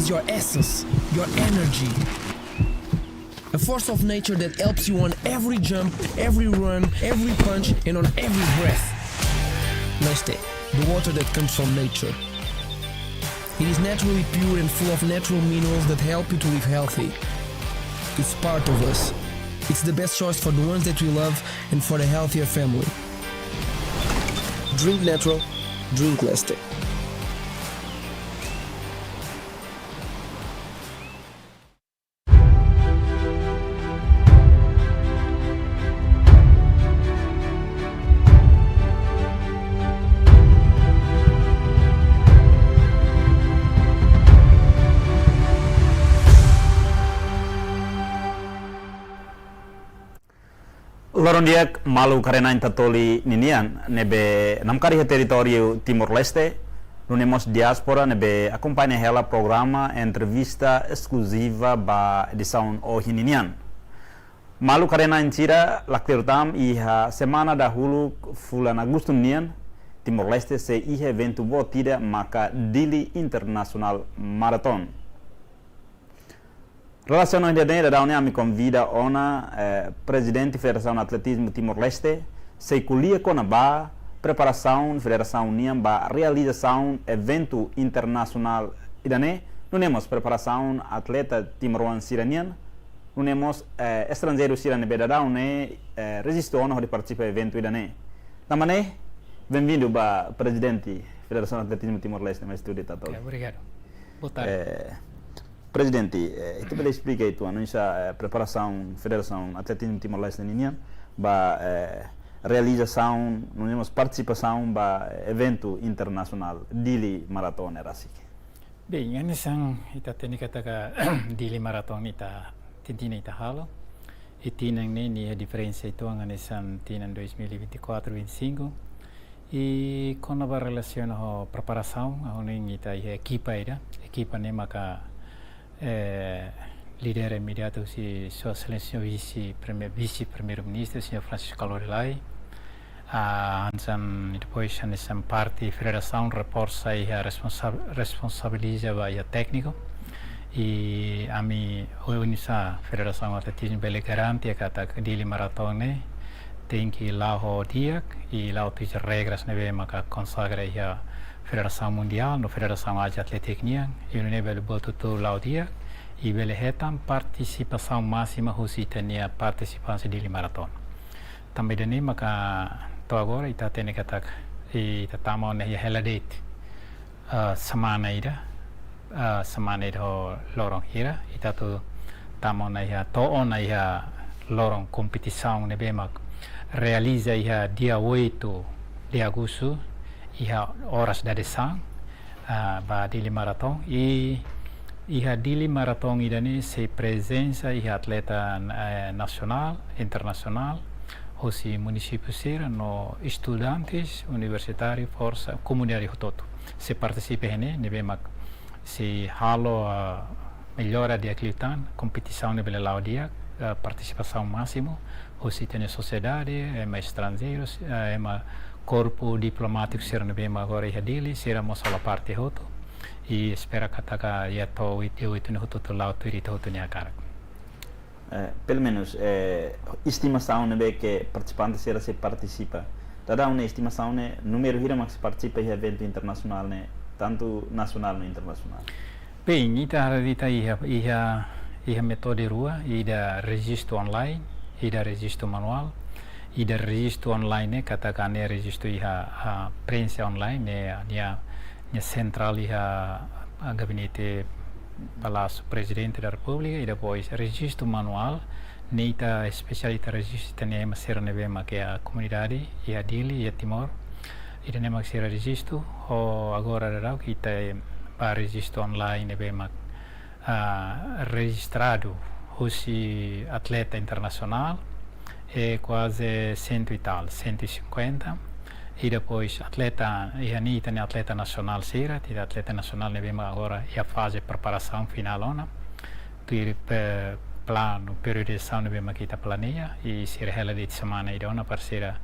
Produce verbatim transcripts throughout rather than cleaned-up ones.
your essence, your energy. A force of nature that helps you on every jump, every run, every punch, and on every breath. Leste, the water that comes from nature. It is naturally pure and full of natural minerals that help you to live healthy. It's part of us. It's the best choice for the ones that we love and for a healthier family. Drink natural, drink Leste. Loron di'ak maluk haree-na'in Tatoli ninian ne'ebé namkari iha territóriu Timor-Leste, nune'e mós diáspora ne'ebé akompaña hela programa entrevista eskluziva ba edisaun ohin ninian. Maluk haree-na'in sira, la kleur tan iha semana dahuluk fulan Agostu nian, Timor-Leste sei iha eventu boot ida maka Dili International Marathon. Relasiona ho ida-ne'e, daudaun ne'e ami konvida ona, eh, Prezidente Federasaun Atletizmu Timor-Leste, sei ko'alia kona-ba preparasaun federasaun nian ba realizasaun eventu internasionál ida-ne'e, nune'e mós preparasaun atleta timoroan sira-nian, nune'e mós, eh, estranjeiru sira ne'ebé daudaun ne'e, eh, rejistu ona hodi partisipa eventu ida-ne'e. Tanba ne'e, bem-vindo ba Prezidente Federasaun Atletizmu Timor-Leste mai estúdiu Tatoli. Ok, obrigadu. Boa tarde. Eh, Prezidente, eh, ita bele esplika uitoan oinsá, eh, preparasaun Federasaun Atletizmu Timor-Leste ninian ba, eh, realizasaun, nune'e mós partisipasaun ba eventu internasionál Dili Marathon ne'e rasik? Bem, hanesan ita hatene katak Dili Marathon ita tinan ida ita halo. I tinan ne'e nia diferensa uitoan hanesan tinan dois mil e vinte e quatro, vinte e cinco. I kona-ba relasiona ho preparasaun, ha'u hanoin ita iha ekipa ida. Ekipa ne'e maka, eh, lidera imediatu husi Sua Exelénsia Vise Prime-, Vise Primeiru-Ministru, Señór Francisco Lorelai. Ah, hanesan, i depois hanesan parte federasaun reforsa iha responsa-, responsabiliza ba iha tékniku. I ami, oinsá Federasaun Atletizmu bele garante katak Dili Marathon ne'e tenke la'o ho di'ak, i la'o tuir regras ne'ebé maka konsagra iha Federasaun Mundiál no Federasaun Asia Athletic nian, i nune'e bele buat hotu-hotu la'o di'ak, i bele hetan partisipasaun másima husi ita-nia partisipante Dili Marathon. Tanba ida-ne'e maka to'o agora ita hatene katak ita tama ona iha hela de'it, ah, semana ida, ah, semana ida ho loron hira, ita atu tama ona iha, to'o ona iha loron kompetisaun ne'ebé mak realiza iha dia oito de agostu, iha oras dadeer-saan, ah, ba Dili Marathon. I iha Dili Marathon ida-ne'e sei prezensa iha atleta, eh, nasionál, internasionál, hosi munisípiu sira no estudantes universitáriu, forsa, komunidade hotu-hotu sei partisipa iha ne'e, ne'ebé mak sei halo, ah, mellora di'ak liután, kompetisaun ne'e bele la'o di'ak, ah, partisipasaun másimu, hosi ita-nia sosiedade, ema estranjeirus, eh, ema korpu diplomátiku sira ne'ebé mak agora iha Dili, sira mós hola parte hotu. I espera katak iha to'o oit-, oito ne'e hotu-hotu la'o tuir ita hotu nia hakarak. Eh, pelumenus, eh, estimasaun ne'ebé ke partisipante sira sei partisipa. Daudaun ne'e estimasaun ne'e númeru hira mak sei partisipa iha eventu internasionál ne'e, tantu nasionál no internasionál? Bem, ita haree de'it iha, iha, iha métodu rua, ida rejistu online, ida rejistu manuál. Ida rejistu online ne'e katak ne'e rejistu iha, ah, prensa online, ne'e, nia, nia sentrál iha, ah, gabinete Palásiu Prezidente da Repúblika, i depois rejistu manuál, ne'e ita espesiál ita rejistu ita-nia ema sira ne'ebé mak iha komunidade, iha Dili, iha Timor. Ida-ne'e mak sira rejistu, ho agora daudaun ita, eh, ba rejistu online ne'ebé mak, ah, rejistradu husi atleta internasionál, é kuaze sentu e tal, cento e cinquenta. I depois atleta, iha ne'e ita-nia atleta nasionál sira, ita atleta nasionál ne'ebé mak agora iha faze preparasaun finál ona. Tuir pe-, planu, periodizasaun ne'ebé mak ita planeia, i sira hela de'it semana ida ona para sira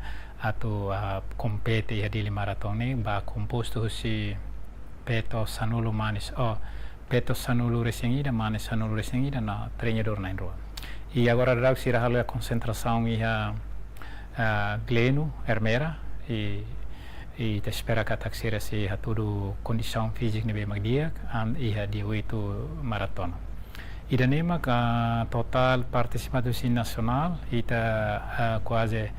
atu, ah, kompete iha Dili Marathon ne'e, ba kompostu husi feto sanulu manis, oh, feto sanulu-resin-ida, mane sanulu-resin-ida, no treinadór na'in-rua. I agora daudaun sira halo konsentrasaun iha, ah, Gleno, Ermera, i, i ita espera katak sira sei hatudu kondisaun fízika ne'ebé mak di'ak, an iha dia oitu maratona. Ida-ne'e mak, ah, totál partisipantes husi nasionál, ita, ah, kuaze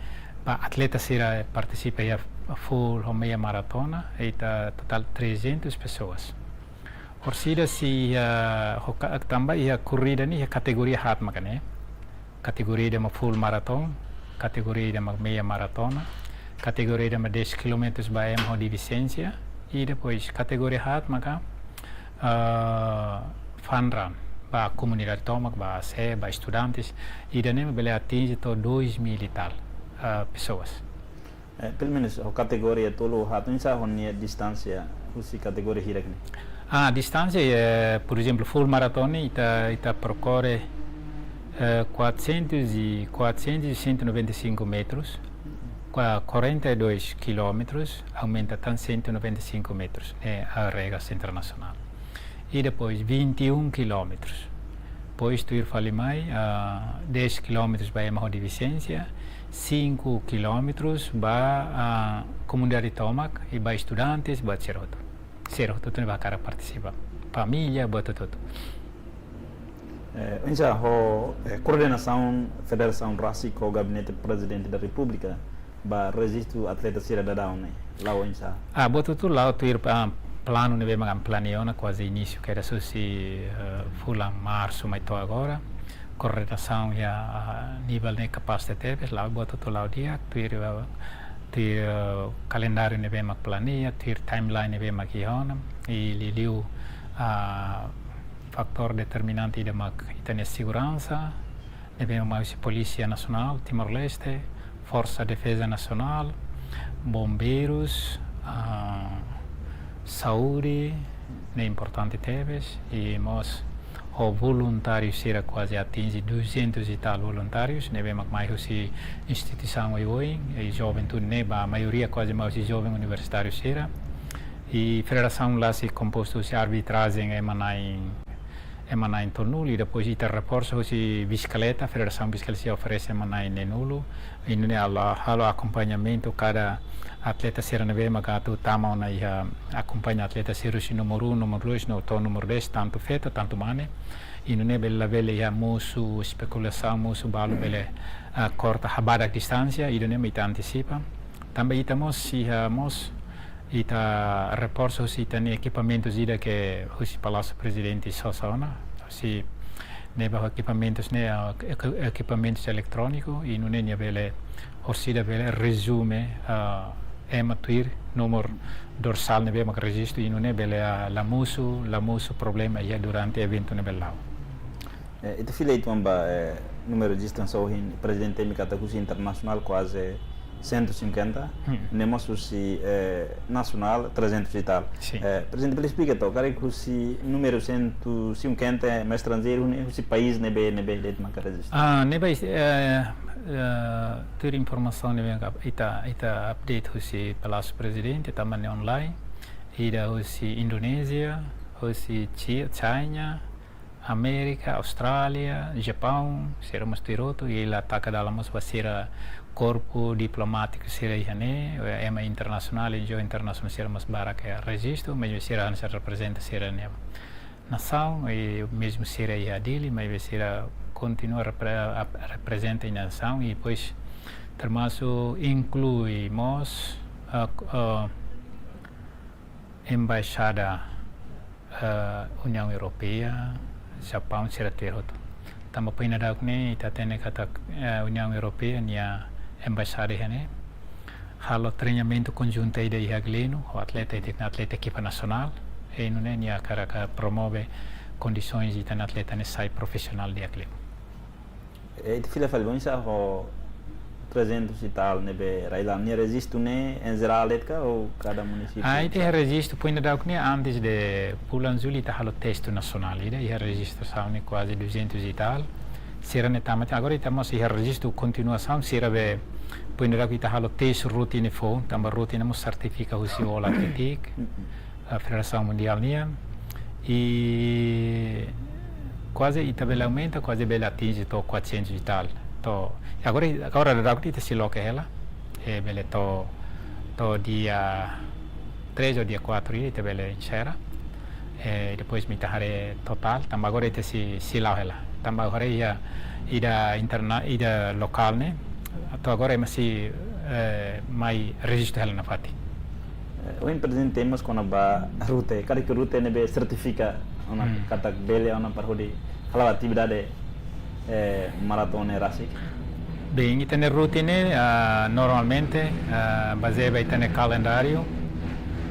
ba atleta sira partisipa iha full ho meia maratona, ita totál trezentas pessoas. Orsida sei, ah, ho ka-, tanba iha korrida ne'e iha kategoria haat maka ne'e. Kategoria ida mak full marathon, kategoria ida mak meia maratona, kategoria ida mak dez kilómetrus ba ema ho defisiénsia, i depois kategoria haat maka, ah, fun run, ba komunidade tomak, ba sé, ba estudantes, ida-ne'e bele atinje to'o dois mil e tal, ah, pessoas. Eh, pelumenus, ho kategoria tolu haat, oinsá ho nia distánsia husi kategoria hirak ne'e? Ah, distánsia, eh, por exemplo, full marathon, ita, ita percorre, eh, quatrocentos e, quatrocentos e cento e noventa e cinco metros, qua-, quarenta e dois quilómetros, aumenta tan cento e noventa e cinco metros, ne'e a regra internacional. I depois vinte e um quilómetros. Depois tuir fali mai, ah, dez kilómetrus ba ema ho defisiénsia, cinco kilómetrus ba, ah, komunidade tomak, i ba estudantes, ba sira hotu. Sira hotu ne'ebé hakarak partisipa. Família, ba hotu-hotu. Eh, oinsá ho, eh, koordenasaun federasaun rasik ho Gabinete Prezidente da Repúblika ba rejistu atleta sira daudaun ne'e, la'o oinsá? Ah, ba hotu-hotu la'o tuir, ah, planu ne'ebé mak ami planeia ona kuaze inísiu kedas husi, eh, fulan Marsu mai to'o agora. Koordenasaun iha, ah, nivel ne'e kapás tebes, la'o ba hotu-hotu la'o di'ak, tuir, eh, tuir, eh, kalendáriu ne'ebé mak planeia, tuir timeline ne'ebé mak iha ona, i liuliu, ah, fatór determinante ida mak ita-nia seguransa, ne'ebé mak husi Polísia Nasionál Timor-Leste, Forsa Defeza Nasionál, Bombeirus, ah, Saúde, ne'e importante tebes, i mós ho voluntáriu sira kuaze atinje duzentos e tal voluntárius, ne'ebé mak mai husi instituisaun oioin, i juventude ne'e ba maioria kuaze mai husi joven universitáriu sira. I federasaun la sei kompostu husi arbitrajen ema na'in, ema na'in tolunulu, i depois ita reforsa husi bisikleta, federasaun bisikleta sei oferese ema na'in neenulu. I nune'e halo, halo akompañamentu kada atleta sira ne'ebé mak atu tama ona iha akompaña atleta sira husi númeru um, númeru dois, no to'o númeru dez, tantu feto, tantu mane. I nune'e bele labele iha mosu, espekulasaun mosu balu bele, ah, korta habadak distánsia, ida-ne'e mak ita antisipa. Tanba ita mós, iha mós, ita reforsa husi ita-nia ekipamentus ida ke husi Palásiu Prezidente sosa ona, husi ne'ebá ekipamentus ne'e, ah, equi-, ekipamentus eletróniku, i nune'e nia bele, orsida bele rezume, ah, ema tuir númeru dorsál ne'ebé mak rejistu, i nune'e bele, ah, la mosu, la mosu problema iha durante eventu ne'ebé la'o. Eh, ita fila uitoan ba, eh, númeru rejistasaun ohin, Prezidente temi katak husi internasionál kuaze cento e cinquenta, Hmm. ne'e mós husi, eh, nasionál trezentos e tal. Sin. Eh, Prezidente, bele esplika to'ok, karik husi númeru cento e cinquenta, mais estranjeiru, ne'e husi país ne'ebé, ne'ebé de'it maka rejista? Ah, ne'ebá, eh, eh, tuir informasaun ne'ebé mak ita, ita update husi Palásiu Prezidente, tanba ne'e online, ida husi Indonézia, husi Chi-, China, Amérika, Austrália, Japaun, sira mós tuir hotu, i la taka dalan mós ba sira korpu diplomátiku sira iha ne'e, ema internasionál, N G O internasionál sira mós barak iha rejistu, maibé sira hanesan reprezenta sira-nia nasaun, i mezmu sira iha Dili, maibé sira kontinua repre-, ap-, reprezenta nasaun, i depois termasuk inklui mós, ah, k-, ah, embaixada, eh, Uniaun Europeia, Japaun, sira tuir hotu. Tanba foin daudauk ne'e, ita hatene katak, eh, Uniaun Europeia nia embaixada iha ne'e halo treinamentu konjuntu ida iha Gleno, ho atleta, ita-nia atleta ekipa nasionál, i nune'e nia hakarak promove kondisoens ita-nia atleta ne'e sai profisionál di'ak liu. Eh, ita fila fali ba oinsá ho trezentos e tal ne'ebé rai-laran, nia rejistu ne'e em geral de'it ka ou kada munisípiu? Ah, ita iha rejistu, foin daudauk ne'e antes de fulan Jullu ita halo teste nasionál ida, iha rejistrasaun ne'e kuaze duzentos e tal. Sira ne'e tama, agora ita mós iha rejistu kontinuasaun, sira be foin daudauk ita halo teste rotina foun, tanba rotina mós sertifika husi World Athletics, Mm-mm. ah, Federasaun Mundiál nian. I kuaze ita bele aumenta, kuaze bele atinje to'o quatrocentos e tal. To'o, agora, agora daudaun ita sei loke hela. Eh, bele to'o, to'o dia três ou dia quatro ita bele enserra. Eh, depois mak ita haree totál, tanba agora ita sei, sei la'o hela. Tanba agora iha, ida interna, ida lokál ne'e, to'o agora ema sei, eh, mai rejistu hela nafatin. Eh, ohin prezidente dehan mós kona-ba rute, karik rute ne'ebé sertifika ona, hmm, katak bele ona para hodi hala'o atividade, eh, maratona ne'e rasik. Bem, ita-nia rute ne'e, ah, normalmente, ah, bazeia ba ita-nia kalendáriu,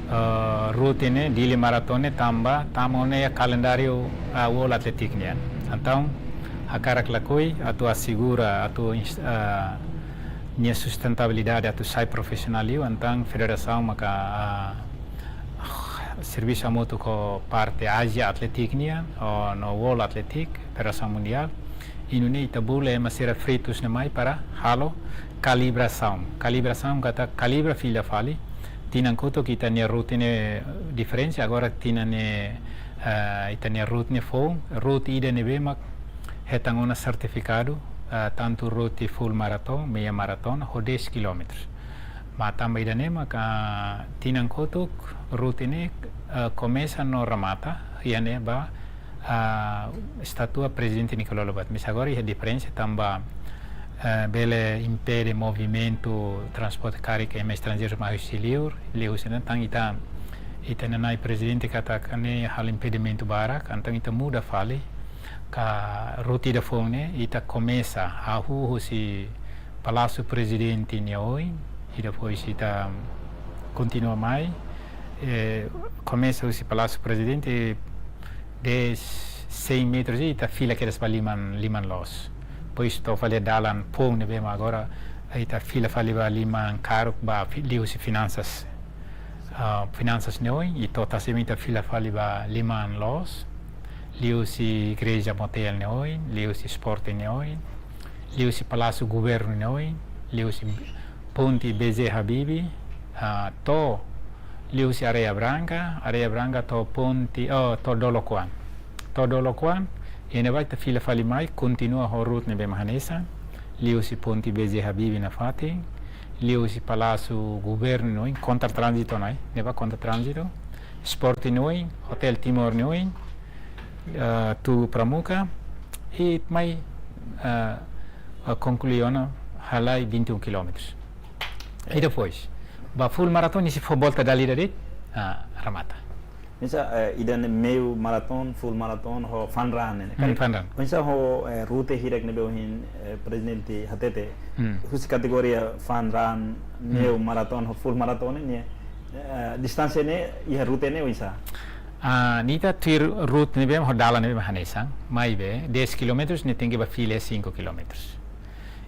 ah, rute ne'e, Dili Maratona ne'e, tanba, tanba ne'e kalendáriu, ah, World Athletic nian. Entaun, hakarak lakohi, atu asegura, atu ins-, ah, nia sustentabilidade, atu sai profisionál liu, entaun federasaun maka, ah, servisu hamutuk ho parte Asia Athletic nian, ho no World Athletic, Federasaun Mundiál. I nune'e ita bolu ema sira fritus ne'e mai para halo kalibrasaun. Kalibrasaun katak kalibra fila fali. Tinan kotuk ita-nia rute ne'e diferensa, agora tinan ne'e, eh, ita-nia rute ne'e foun, rute ida ne'ebé mak hetan ona sertifikadu, eh, tantu rute full marathon, meia maratona, ho dez kilómetrus. Maibé tanba ida-ne'e maka tinan kotuk rute ne'e, eh, komesa no remata, iha ne'ebá, ah, estátua Prezidente Nicolau Lobato. Maibé agora iha diferensa tanba, eh, bele impede movimentu transporte karik ema estranjeiru mai husi liur, liuhusi ne'e, entaun ita, ita-nia nai prezidente katak ne'e halo impedimentu barak, entaun ita muda fali, ka rute ida foun ne'e, ita komesa hahú husi Palásiu Prezidente nia oin, i depois ita kontinua mai, eh, komesa husi Palásiu Prezidente, dez, cem metros, ita fila kedas ba liman, liman loos. Depois to'o fali dalan foun ne'ebé mak agora, ita fila fali ba liman karuk ba fi-, liuhusi finansas. Ah, finansas nia oin, i to'o tasi mai ita fila fali ba liman loos, liuhusi Igreja Motael nia oin, liuhusi Sporting nia oin, liuhusi Palásiu Governu nia oin, liuhusi ponte B J Habibie, ah, to'o liuhusi Areia Branca, Areia Branca to'o ponte, oh, to'o Dolo Kuan. To'o Dolo Kuan, iha ne'ebá ita fila fali mai, kontinua ho rute ne'ebé mak hanesan, liuhusi ponte B J Habibie nafatin, liuhusi Palásiu Governu nia oin, kontra tránzitu ona, ne'ebá kontra tránzitu, Sporting nia oin, Hotel Timor nia oin, eh, to'o Pramuka, i mai, eh, eh, konklui ona halai vinte e um kilómetrus. I depois, ba full marathon, nia sei fó volta dala ida de'it, ah, remata. Oinsá, eh, ida-ne'e meio marathon, full marathon, ho fun run ne'e. Hmm, karik fun run. Oinsá ho, eh, rute hirak ne'ebé ohin, eh, prezidente hatete. Hmm. Husi kategoria fun run, hmm, meio marathon, ho full marathon ne'e, eh, distánsia ne'e, iha rute ne'e oinsá? Ah, nia ita tuir rute ne'ebé, ho dalan ne'ebé hanesan, maibé, dez kilómetrus ne'e tenke ba fila cinco kilómetrus.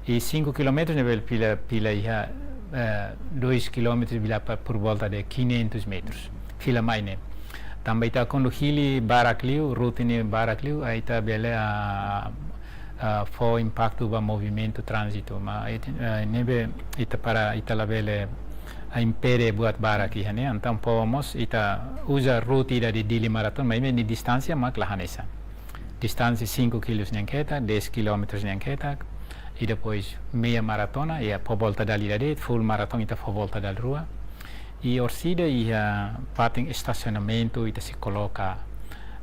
I cinco kilómetrus ne'e bele fila, fila iha, eh, dois kilómetrus, fila pa, por volta de quinhentos metros. Fila mai ne'e. Tanba ita kuandu hili barak liu, rute ne'e barak liu, ah, ita bele, ah, ah, fó impaktu ba movimentu tránzitu. Maibé, eh, ne'ebé ita para, ita labele, ah, impede buat barak iha ne'e, entaun fó mós ita uza rute ida de Dili Marathon, maibé nia distánsia mak la hanesan. Distánsia cinco kilos nian ketak, dez kilómetrus nian ketak, i depois meia maratona, iha fó volta dala ida de'it, full marathon ita fó volta dala rua. I orsida iha fatin estasionamentu, ita sei koloka,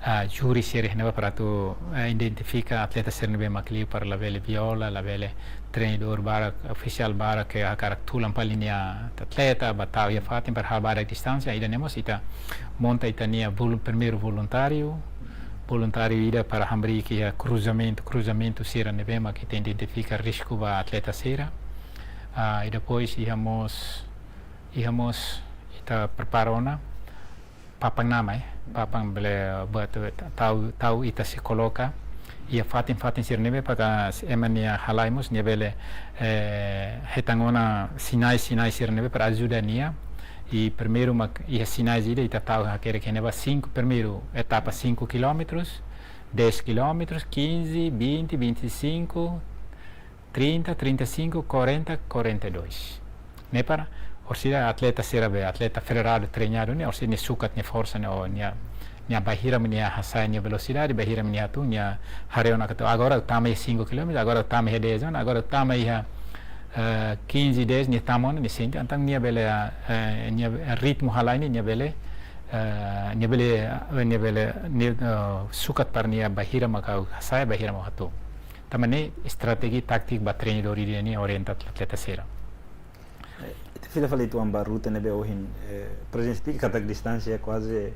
ah, júri sira ne'ebá para atu, eh, identifika atleta sira ne'ebé mak liu para labele viola, labele treinadór barak, ofisiál barak ke hakarak tulan fali nia atleta, ba tau iha fatin para halo barak distánsia, ida-ne'e mós ita monta ita-nia volu-, primeiru voluntáriu, voluntáriu ida para hamriik iha kruzamentu, kruzamentu sira ne'ebé mak ita identifika risku ba atleta sira. Ah, i depois iha mós, iha mós ita prepara ona papan nama, eh. Papan bele buat tau, tau ita sei koloka iha fatin-fatin sira ne'ebé para ema nia halai mós nia bele, eh, hetan ona sinais, sinais sira ne'ebé para ajuda nia. I primeiru mak iha sinais ida ita tau hakerek iha ne'ebá cinco, primeiru etapa cinco kilómetrus, dez kilómetrus, quinze, vinte, vinte e cinco, trinta, trinta e cinco, quarenta, quarenta e dois. Ne'e para orsida atleta sira be, atleta federadu treinadu ne'e, orsida nia sukat, nia forsa ne'e, ou nia, Nia bainhira mak nia hasa'e nia velosidade, bainhira mak nia hatún, nia haree ona katak agora tama iha cinco quilómetros, agora tama iha dez ona, agora tama iha, eh, quinze, dez, nia tama ona, nia sente, entaun nia bele, eh, nia ritmu halai ne'e, nia bele, eh, nia bele, eh, nia bele, nia, eh, sukat para nia bainhira mak hasa'e, bainhira mak hatún. Tanba ne'e estratéjia tátika ba treinadór ida-ne'e orienta atleta sira. Eh, ita fila fali uitoan ba ruta ne'ebé ohin, eh, prezensia, katak distánsia kuaze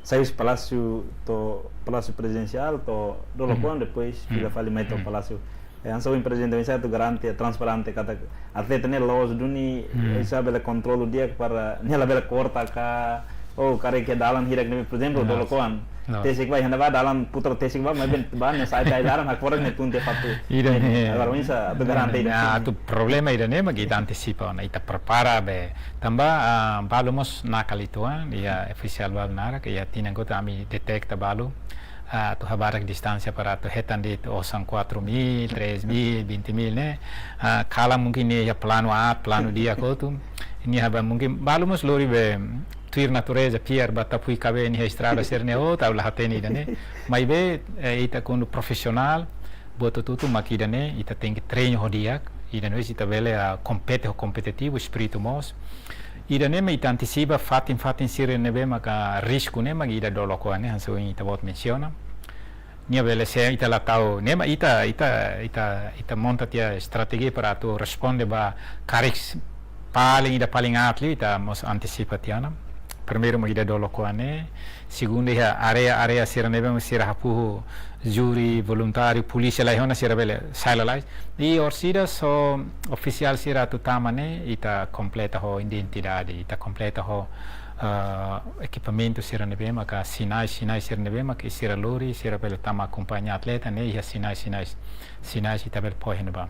sai husi Palásiu to'o Palásiu Prezidensiál to'o Dolokon, depois fila fali mai to'o Palásiu. Eh, hanesan ohin prezidente oinsá atu garante, transparente, katak atleta ne'e loos duni, oinsá bele kontrolu di'ak para nia labele korta ka, oh, karik iha dalan hirak ne'ebé, por ezemplu, Dolokon. Tesik ba, iha ne'ebá dalan putar tesik ba, maibé ba ne'e sai tiha dalan, hakfodak ne'e tun tiha fatuk. Ida-ne'e. Agora oinsá atu garante ida-ne'e. Atu problema ida-ne'e mak ita antisipa ona, ita prepara be. Tanba, ah, balu mós nakal uitoan, iha ofisiál balu naran, iha tinan kotuk ami deteta balu, ah, atu habarak distánsia para atu hetan de'it osan quatro mil, três mil, vinte mil ne'e. Ah, kalan mungkin nia iha planu A, planu di'ak hotu. Nia haba mungkin balu mós lori be tuir natureza, fiar ba tapui kaben iha estrada sira-ne'e hotu, ha'u la hatene ida-ne'e. Maibé, eh, ita kuandu profisionál, buat hotu-hotu mak ida-ne'e, ita tenke treinu ho di'ak, ida-ne'e ita bele, ah, kompete ho kompetitivu, espíritu moos. Ida-ne'e mak ita antisipa fatin-fatin sira ne'ebé maka risku ne'e mak ida Dolokon ne'e, hanesan ita-boot mensiona. Nia bele se ita la tau, ne'e mak ita, ita, ita, ita monta tiha estratéjia para atu responde ba karik paling ida paling aat liu ita mós antisipa tiha ona. Primeiru mak ida Dolokon ne'e, segundu iha área-área sira ne'ebé mak sira hapuhu júri, voluntáriu, polísia laiha ona sira bele sai lalais. I orsida só ofisiál sira atu tama ne'e, ita kompleta ho identidade, ita kompleta ho, ah, ekipamentu sira ne'ebé maka sinais, sinais sira ne'ebé maka sira lori, sira bele tama akompaña atleta ne'e, iha sinais, sinais, sinais ita bele poi iha ne'ebá.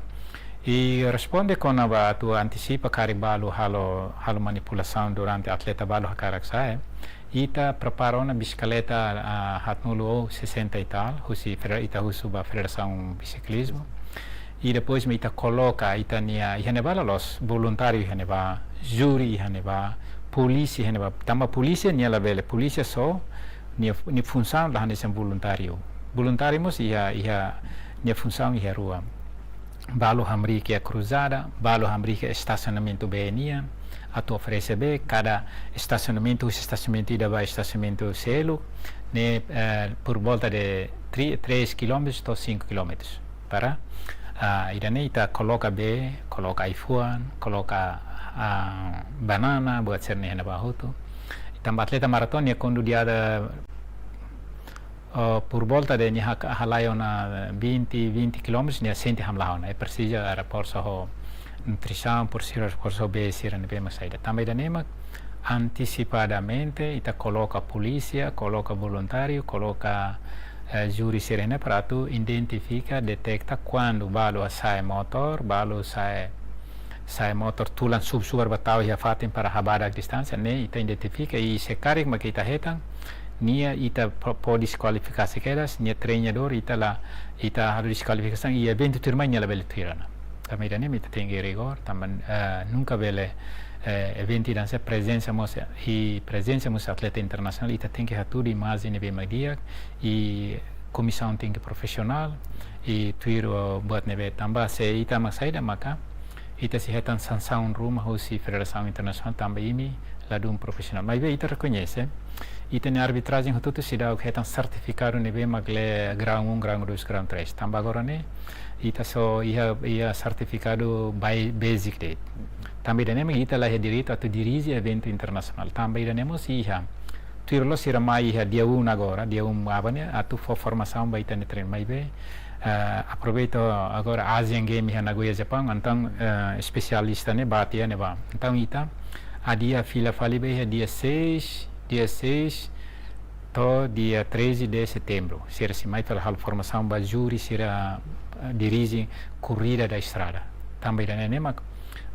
I responde kona-ba atu antisipa karik balu halo, halo manipulasaun durante atleta balu hakarak sa'e. Ita prepara ona bisikleta, ah, haatnulu ou sessenta e tal, husi federa-, ita husu ba Federasaun Bisiklizmu. I depois mak ita koloka, ita-nia, iha ne'ebá loloos, voluntáriu iha ne'ebá, júri iha ne'ebá, polísia iha ne'ebá. Tanba polísia nia labele, polísia só, nia, nia funsaun la hanesan voluntáriu. Voluntáriu mós iha, iha, nia funsaun iha rua. Balu hamriik iha kruzada, balu hamriik iha estasionamentu bee nian, atu oferese bee, kada estasionamentu, husi estasionamentu ida ba estasionamentu seluk, ne'e, eh, por volta de tri-, três quilómetros to'o cinco quilómetros. Para, ah, ida-ne'e ita koloka bee, koloka ai-fuan, koloka, ah, banana, buat sira-ne'e iha ne'ebá hotu. Tanba atleta maratona nia kuandu di'ak, eh, por volta de nia hak-, halai ona vinte, vinte quilómetros, nia sente hamlaha ona. I presiza reforsa ho nutrisaun, presiza reforsa ho bee sira ne'ebé mak saida. Tanba ida-ne'e mak antisipadamente, ita koloka polísia, koloka voluntáriu, koloka, eh, júri sira-ne'e para atu identifika, deteta kuandu balu hasa'e motór, balu sa'e, sa'e motór tulan sub-subar ba tau iha fatin para habadak distánsia, ne'e ita identifika i se karik mak ita hetan, nia ita po-, pode diskualifikasaun kedas, nia treinadór, ita la, ita halo diskualifikasaun, i eventu tuirmai nia labele tuir ona. Tanba ida-ne'e mak ita tenke rigór, tanba, eh, nunka bele, eh, eventu ida-ne'e prezensa mós, i prezensa mós atleta internasionál, ita tenke hatudu imajen ne'ebé mak di'ak, i komisaun tenke profisionál, i tuir, eh, buat ne'ebé tanba se ita mak saida maka, ita sei hetan sansaun ruma husi Federasaun Internasionál tanba imi ladún profisionál. Maibé ita rekoñese, ita-nia arbitrajen hotu-hotu seidauk hetan sertifikadu ne'ebé mak lee grau um, grau dois, grau três. Tanba agora ne'e, ita só iha, iha sertifikadu bai-, basic de'it. Tanba ida-ne'e mak ita laiha direitu atu dirije eventu internasionál. Tanba ida-ne'e mós iha. Tuir loos sira mai iha dia um agora, dia um aban ne'e, atu fó formasaun ba ita-nia treinu. Maibé, eh, aproveita agora Asian Game iha Nagoya, Japaun, entaun, eh, espesialista ne'e bá tiha ne'ebá. Entaun ita, hadi'a fila fali ba iha dia seis, dia seis, to'o dia treze de setembru. Sira sei mai fali halo formasaun ba júri sira, eh, dirije korrida da estrada. Tanba ida-ne'e mak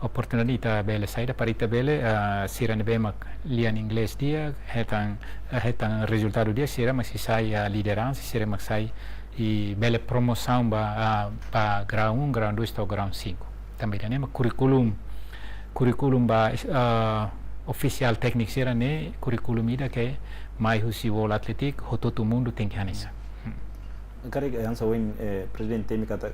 oportunidade ita bele saida para ita bele, ah, sira ne'ebé mak lian inglés di'ak, hetan, eh, hetan rezultadu di'ak, sira mak sei sai, ah, lideransa, sira mak sai i bele promosaun ba, ah, ba grau um, grau dois to'o grau cinco. Tanba ida-ne'e mak kurríkulu, kurríkulu ba, ah, ofisiál tékniku sira-ne'e kurríkulu ida ke mai husi World Athletic, hotu-hotu mundu tenke hanesan. Hmm. Karik, eh, hanesan ohin, eh, prezidente temi katak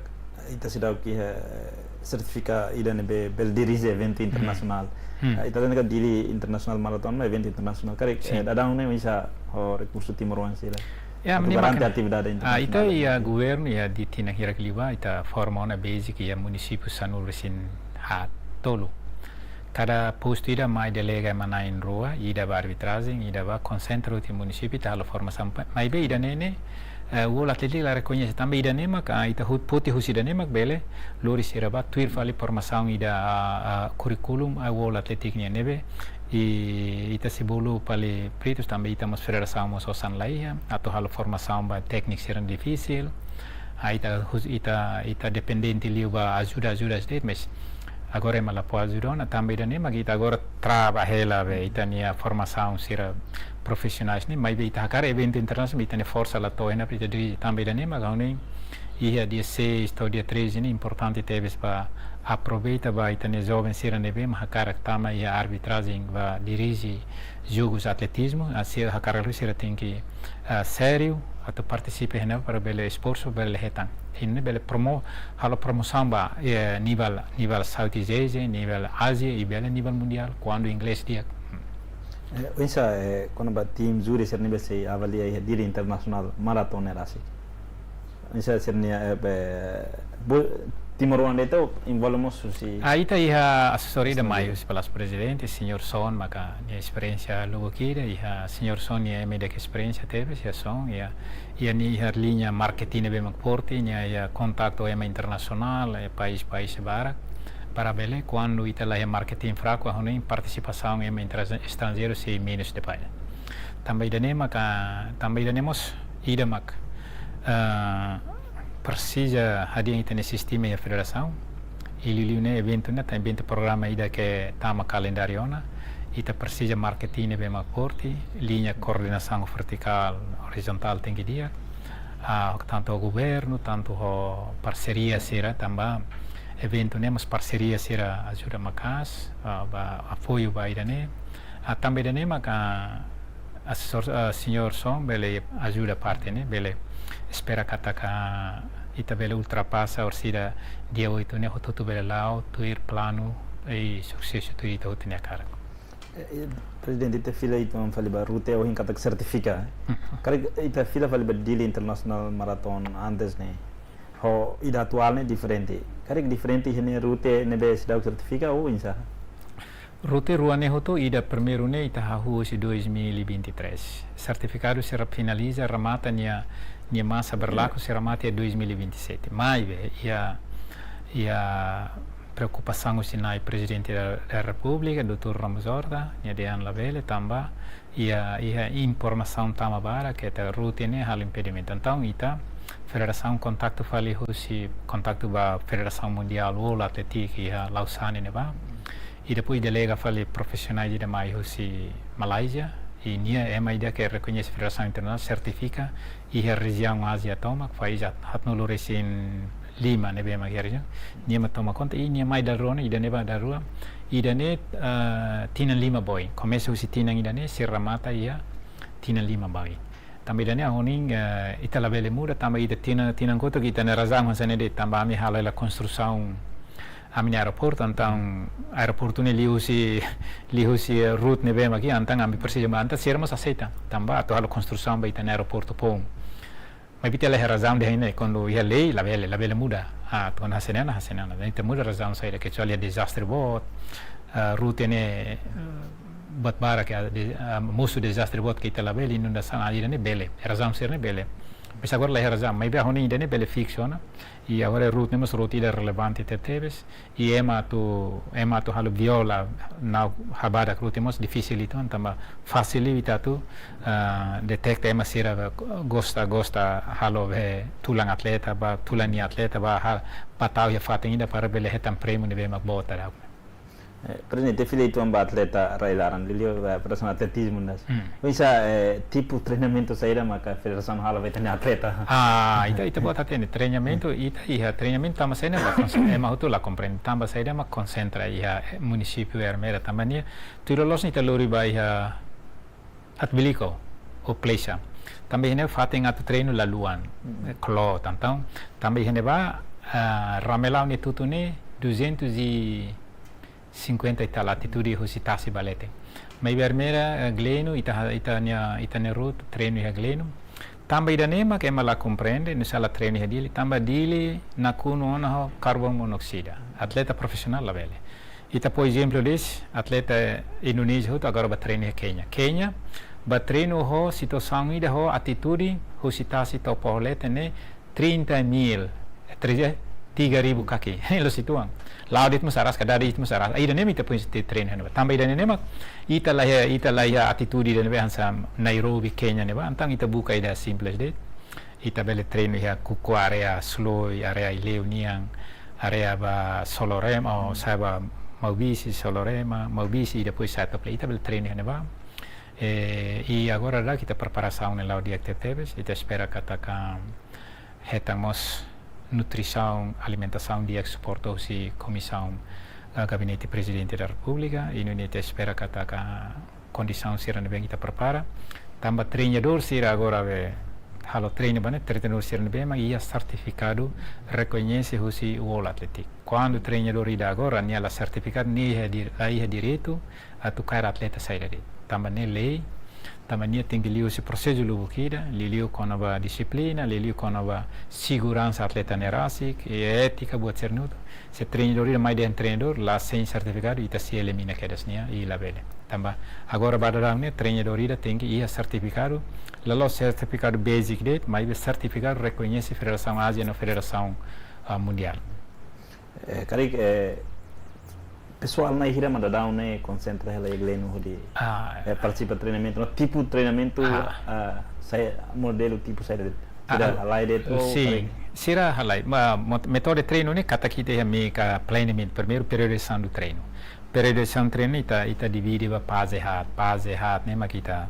ita seidauk iha, eh, sertifika ida ne'ebé bele dirije eventu internasionál. Hmm. Eh, ita hatene katak Dili International Marathon mak eventu internasionál. Karik, sin, eh, daudaun ne'e oinsá ho rekursu timoroan sira? Ya, atu garante atividade internasionál. Ah, ita iha governu, iha tinan hirak liubá, ita forma ona basic iha munisípiu sanulu-resin-haat, tolu. Kada postu ida mai delega ema na'in-rua, ida ba arbitrajen, ida ba konsentra hotu iha munisípiu, ita halo formasaun. Maibé ida-ne'e ne'e, eh, World Athletic la rekoñese, tanba ida-ne'e mak, ah, ita hut poti husi ida-ne'e mak bele lori sira ba tuir fali formasaun ida, ah, ah, kurríkulu, ah, World Athletic nian ne'ebé, i ita sei bolu fali peritus tanba ita mós federasaun mós osan la iha, atu halo formasaun ba tékniku sira difisil. Ah, ita hus-, ita, ita dependente liu ba ajuda, ajuda de'it, mas agora ema la fó ajuda ona, tanba ida-ne'e mak ita agora trava hela be ita-nia formasaun sira profisionais ne'e, maibé ita hakarak eventu internasionál, ita-nia forsa la to'o ona, ita dirije, tanba ida-ne'e mak ha'u hanoin iha dia seis to'o dia treze ne'e importante tebes ba aproveita ba ita-nia joven sira ne'ebé mak hakarak tama iha arbitrajen ba dirije jogus atletizmu, ah, sira hakarak liu sira tenke, ah, sériu atu partisipa iha ne'ebá para bele esforsu bele hetan. I ne'e bele promo-, halo promosaun ba, eh, nivel, nivel Southeast Asia, nivel Ázia, i bele nivel mundiál, kuandu inglés di'ak. Hmm. Eh, oinsá, eh, kona-ba tim júri sira ne'ebé sei avalia iha Dili International Marathon ne'e rasik? Oinsá sira-nia, eh, be, bo-, timoroan de'it ou envolve mós husi... Ah, ita iha asesór ida mai husi Palásiu Prezidente, Señór Son, maka nia esperiénsia lubuk ida, iha Señór Son nia ema ida ke esperiénsia tebes, iha Son, iha, iha nia iha liña marketing ne'ebé mak forte, nia iha kontaktu ema internasionál, eh, país-país barak, para bele, kuandu ita la iha marketing fraku, ha'u hanoin partisipasaun ema intra-, estranjeiru sei menus de'it. Tanba ida-ne'e maka, tanba ida-ne'e mós, ida mak, ah, presiza hadi'a ita-nia sistema iha federasaun. I liuliu ne'e eventu ne'e, ita eventu programa ida ke tama kalendáriu ona. Ita presiza marketing ne'ebé mak forte, liña koordenasaun vertikál, orizontál tenke di'ak. Ah, tantu ho governu, tantu ho parseria sira, tanba eventu ne'e mós parseria sira ajuda maka'as, ah, ba apoiu ba ida-ne'e. Ah, tanba ida-ne'e maka asesór, ah, Señór Son bele ajuda parte ne'e, bele espera katak ita bele ultrapasa orsida dia oito ne'e hotu-hotu bele la'o, tuir planu, i susesu tuir ita hotu nia hakarak. Eh, eh, Prezidente, ita fila ita fali ba rute ohin katak sertifika, eh. Karik ita fila fali ba Dili International Marathon antes ne'e, ho ida atuál ne'e diferente. Karik diferente iha ne'e rute ne'ebé seidauk sertifika ou oinsá? Rute rua ne'e hotu, ida primeiru ne'e ita hahú husi dois mil e vinte e três. Sertifikadu sira finaliza, remata nia, nia masa berlaku, sira remata iha dois mil e vinte e sete. Maibé, iha, iha preokupasaun husi Na'i Prezidente da, da Repúblika, doutór Ramos Horta, nia dehan labele, tanba iha, iha informasaun tama barak katak rute ne'e halo impedimentu. Entaun, ita, federasaun kontaktu fali husi, kontaktu ba Federasaun Mundiál World Athletic iha Lausanne ne'ebá. I depois delega fali profisionál ida mai husi Malázia, i nia ema ida ke rekoñese federasaun internasionál, sertifika iha rejiaun Ázia tomak, país hat-, haatnulu-resin-lima ne'ebé mak iha rejiaun. Nia mak toma konta, i nia mai dala rua ona, ida-ne'e ba dala rua. Ida-ne'e, ah, tinan lima ba oin. Komesa husi tinan ida-ne'e, sei remata iha tinan lima ba oin. Tanba ida-ne'e ha'u hanoin, eh, ita labele muda, tanba ita tinan, tinan kotuk ita-nia razaun hanesan ne'e de'it, tanba ami halo hela konstrusaun ami-nia aeroportu, entaun aeroportu ne'e liuhusi, liuhusi, eh, rute ne'ebé mak iha, entaun ami presiza, entaun sira mós aseita, tanba atu halo konstrusaun ba ita-nia aeroportu foun. Maibé ita la iha razaun dehan ne'e, kuandu iha lei, labele, labele muda. Ah, kuandu hanesan ne'e, hanesan ne'e. Ita muda razaun saida, kecuali iha dezastre boot, ah, rute ne'e, eh, buat barak ke, ah, de-, ah, mosu dezastre boot ke ita labele, inundasaun, ah, ida-ne'e bele. Razaun sira-ne'e bele. Mas agora la iha razaun, maibé ha'u hanoin ida-ne'e bele fiksu ona. I agora rute ne'e mós rute ida relevante tebetebes. I ema atu, ema atu halo viola, na'ok habadak rute mós difisil uitoan, tanba fasil liu ita atu, ah, deteta ema sira gosta, gosta halo be tulan atleta, ba tulan nia atleta, ba ha-, ba tau iha fatin ida para bele hetan prémiu ne'ebé mak boot daudaun. Eh, prezidente, fila uitoan ba atleta rai-laran, liuliu, eh, federasaun atletizmu ne'e. Hmm. Oinsá, eh, tipu treinamentu saida maka federasaun halo ba ita-nia atleta? Ah, ita, ita buat hatene, treinamentu, ita iha treinamentu tanba saida mak konsen-, ema hotu la komprende, tanba saida mak konsentra iha, eh, munisípiu Ermera tanba nia, tuir loloos ita lori ba iha Atbiliko, ou Pleixa. Tanba iha ne'e fatin atu treinu la luan, hmm, eh, kloot, entaun, tanba iha ne'ebá, ah, Ramelau nia tutu ne'e duzentos e cinquenta e tal altitude husi tasi ba leten. Maibé Ermera, eh, Gleno, ita ha-, ita-nia, ita-nia rute treinu iha Gleno. Tanba ida-ne'e mak ema la komprende, nu'usá la treinu iha Dili, tanba Dili nakonu ona ho karbon monoksida. Atleta profisionál labele. Ita, por ezemplu, dehan, atleta Indonézia hotu agora ba treinu iha Kénia. Kénia, ba treinu ho situasaun ida ho altitude, husi tasi to'o foho leten ne'e, trinta mil, treze, tiga ribu kaki. La'ós uitoan. La'o de'it mós araska, dada de'it mós araska. Ida-ne'e mak ita foin treinu iha ne'ebá. Tanba ida-ne'e mak, ita la iha, ita la iha altitude ida ne'ebé hanesan Nairobi, Kénia ne'ebá. Entaun ita buka ida simples de'it. Ita bele treinu iha Kukua área Soloi, área Aileu nian, área ba Solorema, ou sa'e ba Maubisse, Solorema, Maubisse, i depois sa'e to'o Pleixa. Ita bele treinu iha ne'ebá. Eh, i agora daudaun ita preparasaun ne'e la'o di'ak tebetebes, ita espera katak hetan mós nutrisaun, alimentasaun di'ak suporta husi komisaun, eh, gabinete prezidente da Repúblika, i nune'e ita espera katak kondisaun sira ne'ebé ita prepara. Tanba treinadór sira agora be halo treinu ba ne'e, treinadór sira ne'ebé mak iha sertifikadu rekoñese husi World Athletic. Kuandu treinadór ida agora nia la sertifikadu, nia iha dir-, la iha direitu atu kaer atleta saida de'it. Tanba ne'e lei, tanba nia tenke liuhusi prosesu lubuk ida, liuliu kona-ba dixiplina, liuliu kona-ba seguransa atleta ne'e rasik, i étika buat sira-ne'e hotu. Se treinadór ida mai dehan treinadór, la sein sertifikadu, ita sei elimina kedas nia, i labele. Tanba, agora ba daudaun ne'e, treinadór ida tenke iha sertifikadu, la loos sertifikadu basic de'it, maibé sertifikadu rekoñese Federasaun Ázia no Federasaun, ah, Mundiál. Eh, karik, eh, pesoál na'in hira mak daudaun ne'e konsentra hela iha Gleno hodi, ah, eh, partisipa treinamentu, no tipu treinamentu, ah, ah, saida, modelu tipu saida de'it? Sira, ah, halai de'it, ou, sin, karik? Sira halai. Ma, mot-, métodu treinu ne'e katak ita iha meika planeamentu, primeiru periodizasaun do treinu. Periodizasaun treinu ita, ita divide ba faze haat, faze haat ne'e mak ita,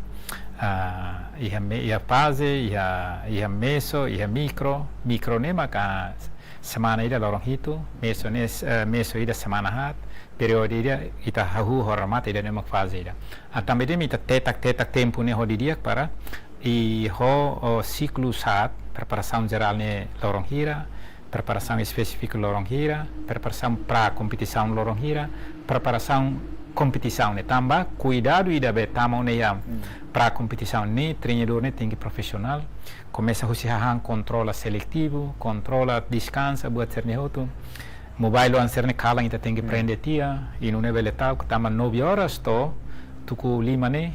ah, iha me-, iha faze, iha, iha meso, iha mikro, mikro ne'e maka semana ida loron hitu, meso ne'e, eh, meso ida semana haat, períodu ida ita hahú ho remata ida-ne'e mak faze ida. Ah, tanba ida-ne'e mak ita tetak, tetak tempu ne'e ho didi'ak para, i ho, o, siklu haat, preparasaun jerál ne'e loron hira, preparasaun espesífiku loron hira, preparasaun pré-kompetisaun loron hira, preparasaun kompetisaun ne'e. Tanba kuidadu ida be tama ona iha, hmm, pré-kompetisaun ne'e, treinadór ne'e tenke profisionál, komesa husi hahán kontrola seletivu, kontrola deskansa, buat sira-ne'e hotu. Mobile oan sira-ne'e kalan ita tenke, hmm, prende tiha, i nune'e bele ta'uk, tanba nove horas to'o tuku lima ne'e,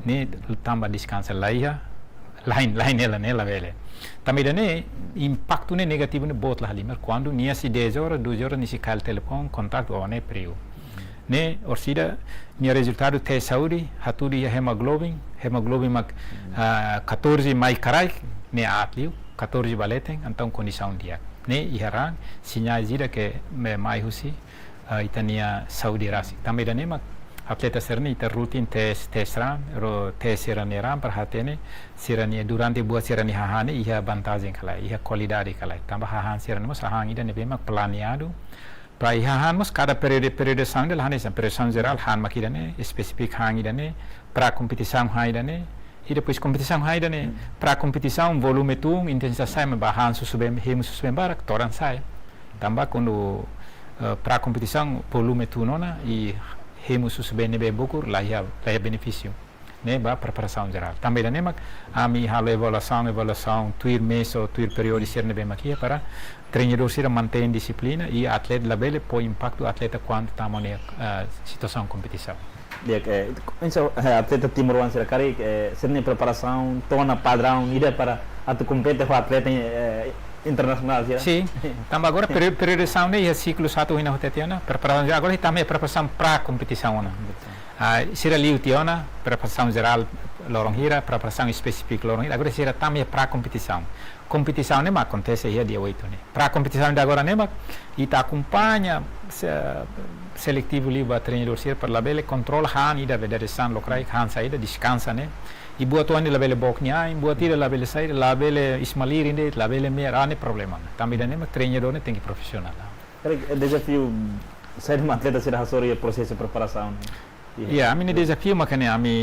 ne'e tanba deskansa la iha, lain, lain hela ne'e labele. Tanba ida-ne'e, impaktu ne'e negativu ne'e boot la halimar. Kuandu nia sei dez horas, doze horas, nia sei kaer telefone, kontaktu, oh, ne'e periu. Ne'e, orsida, nia rezultadu teste saúde, hatudu iha hemoglobin, hemoglobin mak, ah, catorze mai kraik, ne'e aat liu, catorze ba leten, entaun kondisaun di'ak. Ne'e, iha raan, sinál ida ke me-, mai husi, ah, ita-nia saúde rasik. Tanba ida-ne'e mak atleta sira-ne'e ita rutin tes, tes raan, ro-, tes sira-ne'e raan para hatene sira-nia durante buat sira-ne'e hahán ne'e iha vantajen ka lae, iha kualidade ka lae. Tanba hahán sira-ne'e mós hahán ida ne'ebé mak planeadu. Para iha hahán mós kada períodu, periodizasaun ida la hanesan, periodizasaun jerál hahán mak ida-ne'e, espesífiku hahán ida-ne'e, pré-kompetisaun hahán ida-ne'e, i depois kompetisaun hahán ida-ne'e, hmm, pré-kompetisaun volume tun, intensidade sai, maibé hahán susubeen, hemu susubeen barak, todan sai. Tanba kuandu, eh, pré-kompetisaun volume tun ona, i hemu susubeen ne'ebé bokur, la iha, la iha benefísiu. Ne'e ba preparasaun jerál. Tanba ida-ne'e mak ami halo avaliasaun, avaliasaun, tuir meso, tuir períodu sira ne'ebé mak iha para treinadór sira mantein dixiplina i atleta labele fó impaktu atleta kuandu tama ona iha, eh, situasaun kompetisaun. Di'ak, eh, oinsá, eh, atleta timoroan sira karik, eh, sira-nia preparasaun to'o ona padraun ida para atu kompete ho atleta, eh, internasionál sira? Sin. Tanba agora peri-, periodizasaun ne'e iha siklu haat hina hotu tiha ona, preparasaun jerál, agora ita tama iha preparasaun pré-kompetisaun ona. Ah, sira liu tiha ona, preparasaun jerál, loron hira, preparasaun espesífiku loron hira, agora sira tama iha pré-kompetisaun. Kompetisaun ne'e mak akontese iha dia oito ne'e. Pré-kompetisaun ida agora ne'e mak ita akompaña se-, seletivu liu ba treinadór sira para labele kontrola han ida verdade san lokraik han saida deskansa ne'e. I buat oan ne'e labele book nia ain, buat ida labele saida, labele ismalirin de'it, labele me'ar, ah, ne'e problema. Tanba ida ne'e mak treinadór ne'e tenke profisionál. Karik, eh, dezafiu saida mak atleta sira hasoru iha prosesu preparasaun? Iya. Ya, ami-nia dezafiu mak ne'e, ami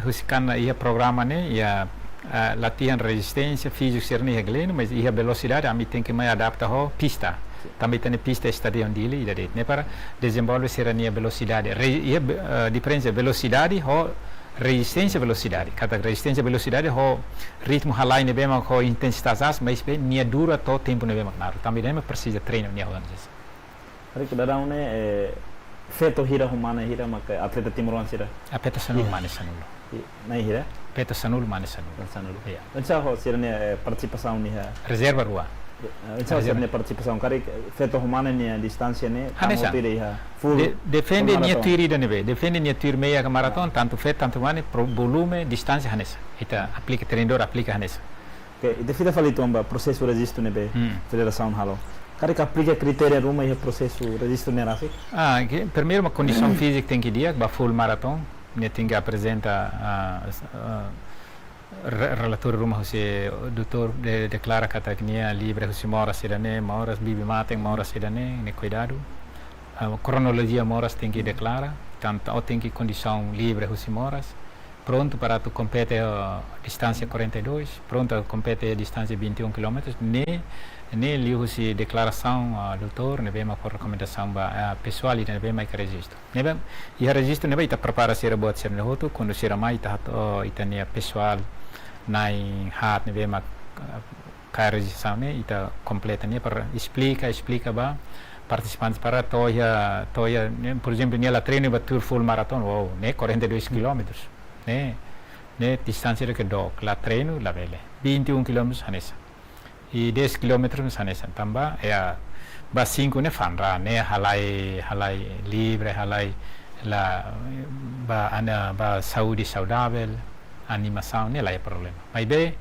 husik ona iha programa ne'e, iha, ah, latihan rezisténsia, fíziku sira-ne'e iha Gleno, mas iha velosidade, ami tenke mai adapta ho pista. Sin. Tanba ita-nia pista estadion Dili, ida de'it. Ne'e para dezenvolve sira-nia velosidade. Re-, iha, ah, diferensa velosidade ho rezisténsia velosidade. Katak rezisténsia velosidade ho ritmu halai ne'ebé mak ho intensidade aas, maibé nia dura to'o tempu ne'ebé mak naruk. Tanba ida ne'e mak presiza treinu nia holan. Karik daudaun ne'e, eh, feto hira ho mane hira mak atleta timoroan sira? Ah, feto sanulu. Iya. Mane sanulu. I, na'in hira? Feto sanulu, mane sanulu. Sanulu. Iya. Oinsá ho sira-nia, eh, partisipasaun iha? Rezerva rua. Iya, eh, oinsá ho sira-nia partisipasaun? Karik, eh, feto ho mane nia distánsia ne'e, hanesan. Tamo tira iha full, de-, defende full nia maraton. Tuir ida ne'ebé. Defende nia tuir meia ka maraton, tantu feto, tantu mane, pro-, volume, distánsia hanesan. Ita aplika, treinadór aplika hanesan. Oke, ita fila fali uitoan ba prosesu rejistu ne'ebé, hmm, federasaun halo. Karik aplika kritéria ruma iha prosesu rejistu ne'e rasik? Ah, ke, primeiru mak kondisaun fízika tenke di'ak, ba full maraton, ne'e tenke aprezenta, ah, s-, ah, re-, relatóriu ruma husi doutór de-, deklara katak nia livre husi moras sira-ne'e, moras bibi-maten, moras sira-ne'e, ne'e kuidadu. Ah, kronolojia moras tenke deklara, tantu ó tenke kondisaun livre husi moras. Prontu para atu kompete, ah, distánsia quarenta e dois, prontu atu kompete distánsia vinte e um quilómetros, ne'e, ne'e liuhusi deklarasaun, ah, doutór, ne'ebé mak fó rekomendasaun ba, ah, pesoál ida ne'ebé mak iha rejistu. Ne'ebé, iha rejistu ne'ebé ita prepara sira buat sira-ne'e hotu, kuandu sira mai ita hato'o, oh, ita-nia pesoál na'in haat ne'ebé mak, ah, kaer rejistrasaun ne'e, ita kompleta nia para esplika, esplika ba partisipante para to'o iha, to'o iha, ne'e, por ezemplu, nia la treinu ba tuir full maraton, wow, ne'e quarenta e dois quilómetros. Ne'e, ne'e distánsia ida ke dook, la treinu, labele. Vinte e um quilómetros hanesan. I dez quilómetros mós hanesan. Tanba, ya, ba cinco ne'e fa'an rai, ne'e halai, halai livre, halai la, ba ana, ba saúde saudável, animasaun, ne'e la iha problema. Maibé,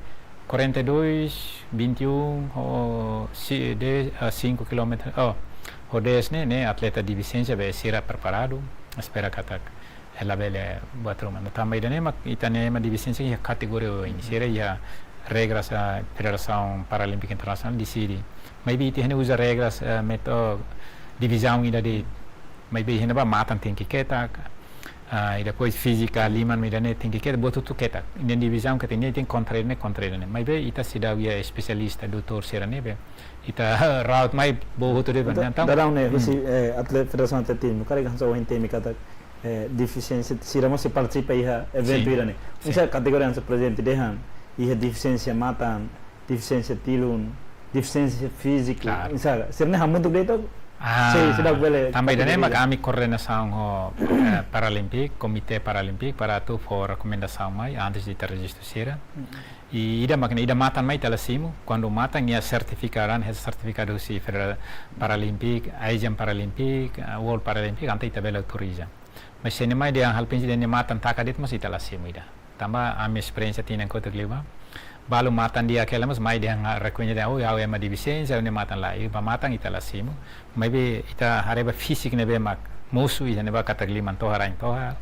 quarenta e dois, vinte e um, ho si-, de, ah, cinco quilómetros, oh, ho dez ne'e, ne'e atleta defisiénsia, be sira preparadu, espera katak, eh, labele buat ruma. No tanba ida ne'e mak ita-nia ema defisiénsia iha kategoria oin. Sira iha regras, ah, Federasaun Paralímpika Internasionál deside. Maibé ita iha ne'e uza regras, eh, meto-, divizaun ida de'it, maibé iha ne'ebá matan tenke ketak, ah, i depois fízika liman ida ne'e tenke ketak, buat hotu ketak. Nia divizaun ketak, nia tenke kontra ne'e, kontra ne'e. Maibé ita seidauk iha espesialista, doutór sira ne'ebé ita rawat mai buat hotu de'it. Entaun, entaun, daudaun ne'e, hmm, husi, eh, atlet-, Federasaun Atletismu, karik hanesan ohin temi katak, eh, defisiénsia sira mós sei partisipa iha eventu, sin, ida ne'e. Sin. Oinsá kategoria hanesan prezidente dehan, iha defisiénsia matan, defisiénsia tilun, defisiénsia fíziku, klaru, oinsá, sira-ne'e hamutuk de'it, ah, sei, seidauk bele kategoriza. Tanba ida ne'e mak ami koordenasaun ho, eh, Paralímpiku, Komité Paralímpiku, para atu fó rekomendasaun mai antes de ita rejistu sira. Hmm. I ida mak ne'e, ida matan mai ita la simu, kuandu matan nia sertifika, hetan sertifikadu husi Federa-, Paralímpiku, Asian Paralímpiku, eh, World Paralímpiku, entaun ita bele autoriza. Mas se nia mai dehan halo pensi dehan nia matan taka de'it mós ita la simu ida. Tanba ami esperiénsia tinan kotuk liubá. Balu matan di'ak hela mós mai dehan rekoñese dehan, oh, ha'u ema defisiénsia, ha'u-nia matan lae. Ba matan ita la simu. Maibé ita haree ba fíziku ne'ebé mak mosu, ita ne'ebá katak liman tohar, ain tohar.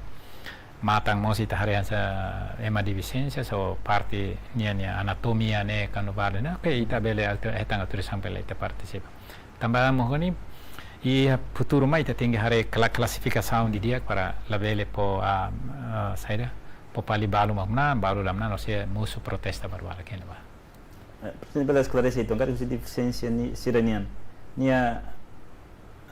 Matan mós ita haree hanesan ema defisiénsia, só parte nia, nia anatomia ne'e kuandu balu ne'e, oke, ita bele auto-, hetan autorizasaun bele ita partisipa. Tanba mohoni, iha futuru mai ita tenke haree kla-, klasifikasaun didi'ak para labele fó, ah, ah, saida, fó fali balu mak manán, balu la manán, ou seja, mosu protesta balu barak iha ne'ebá. Eh, Presidente, bele esklarese uitoan, karik husi defisiénsia ne'e, sira-nian, nia,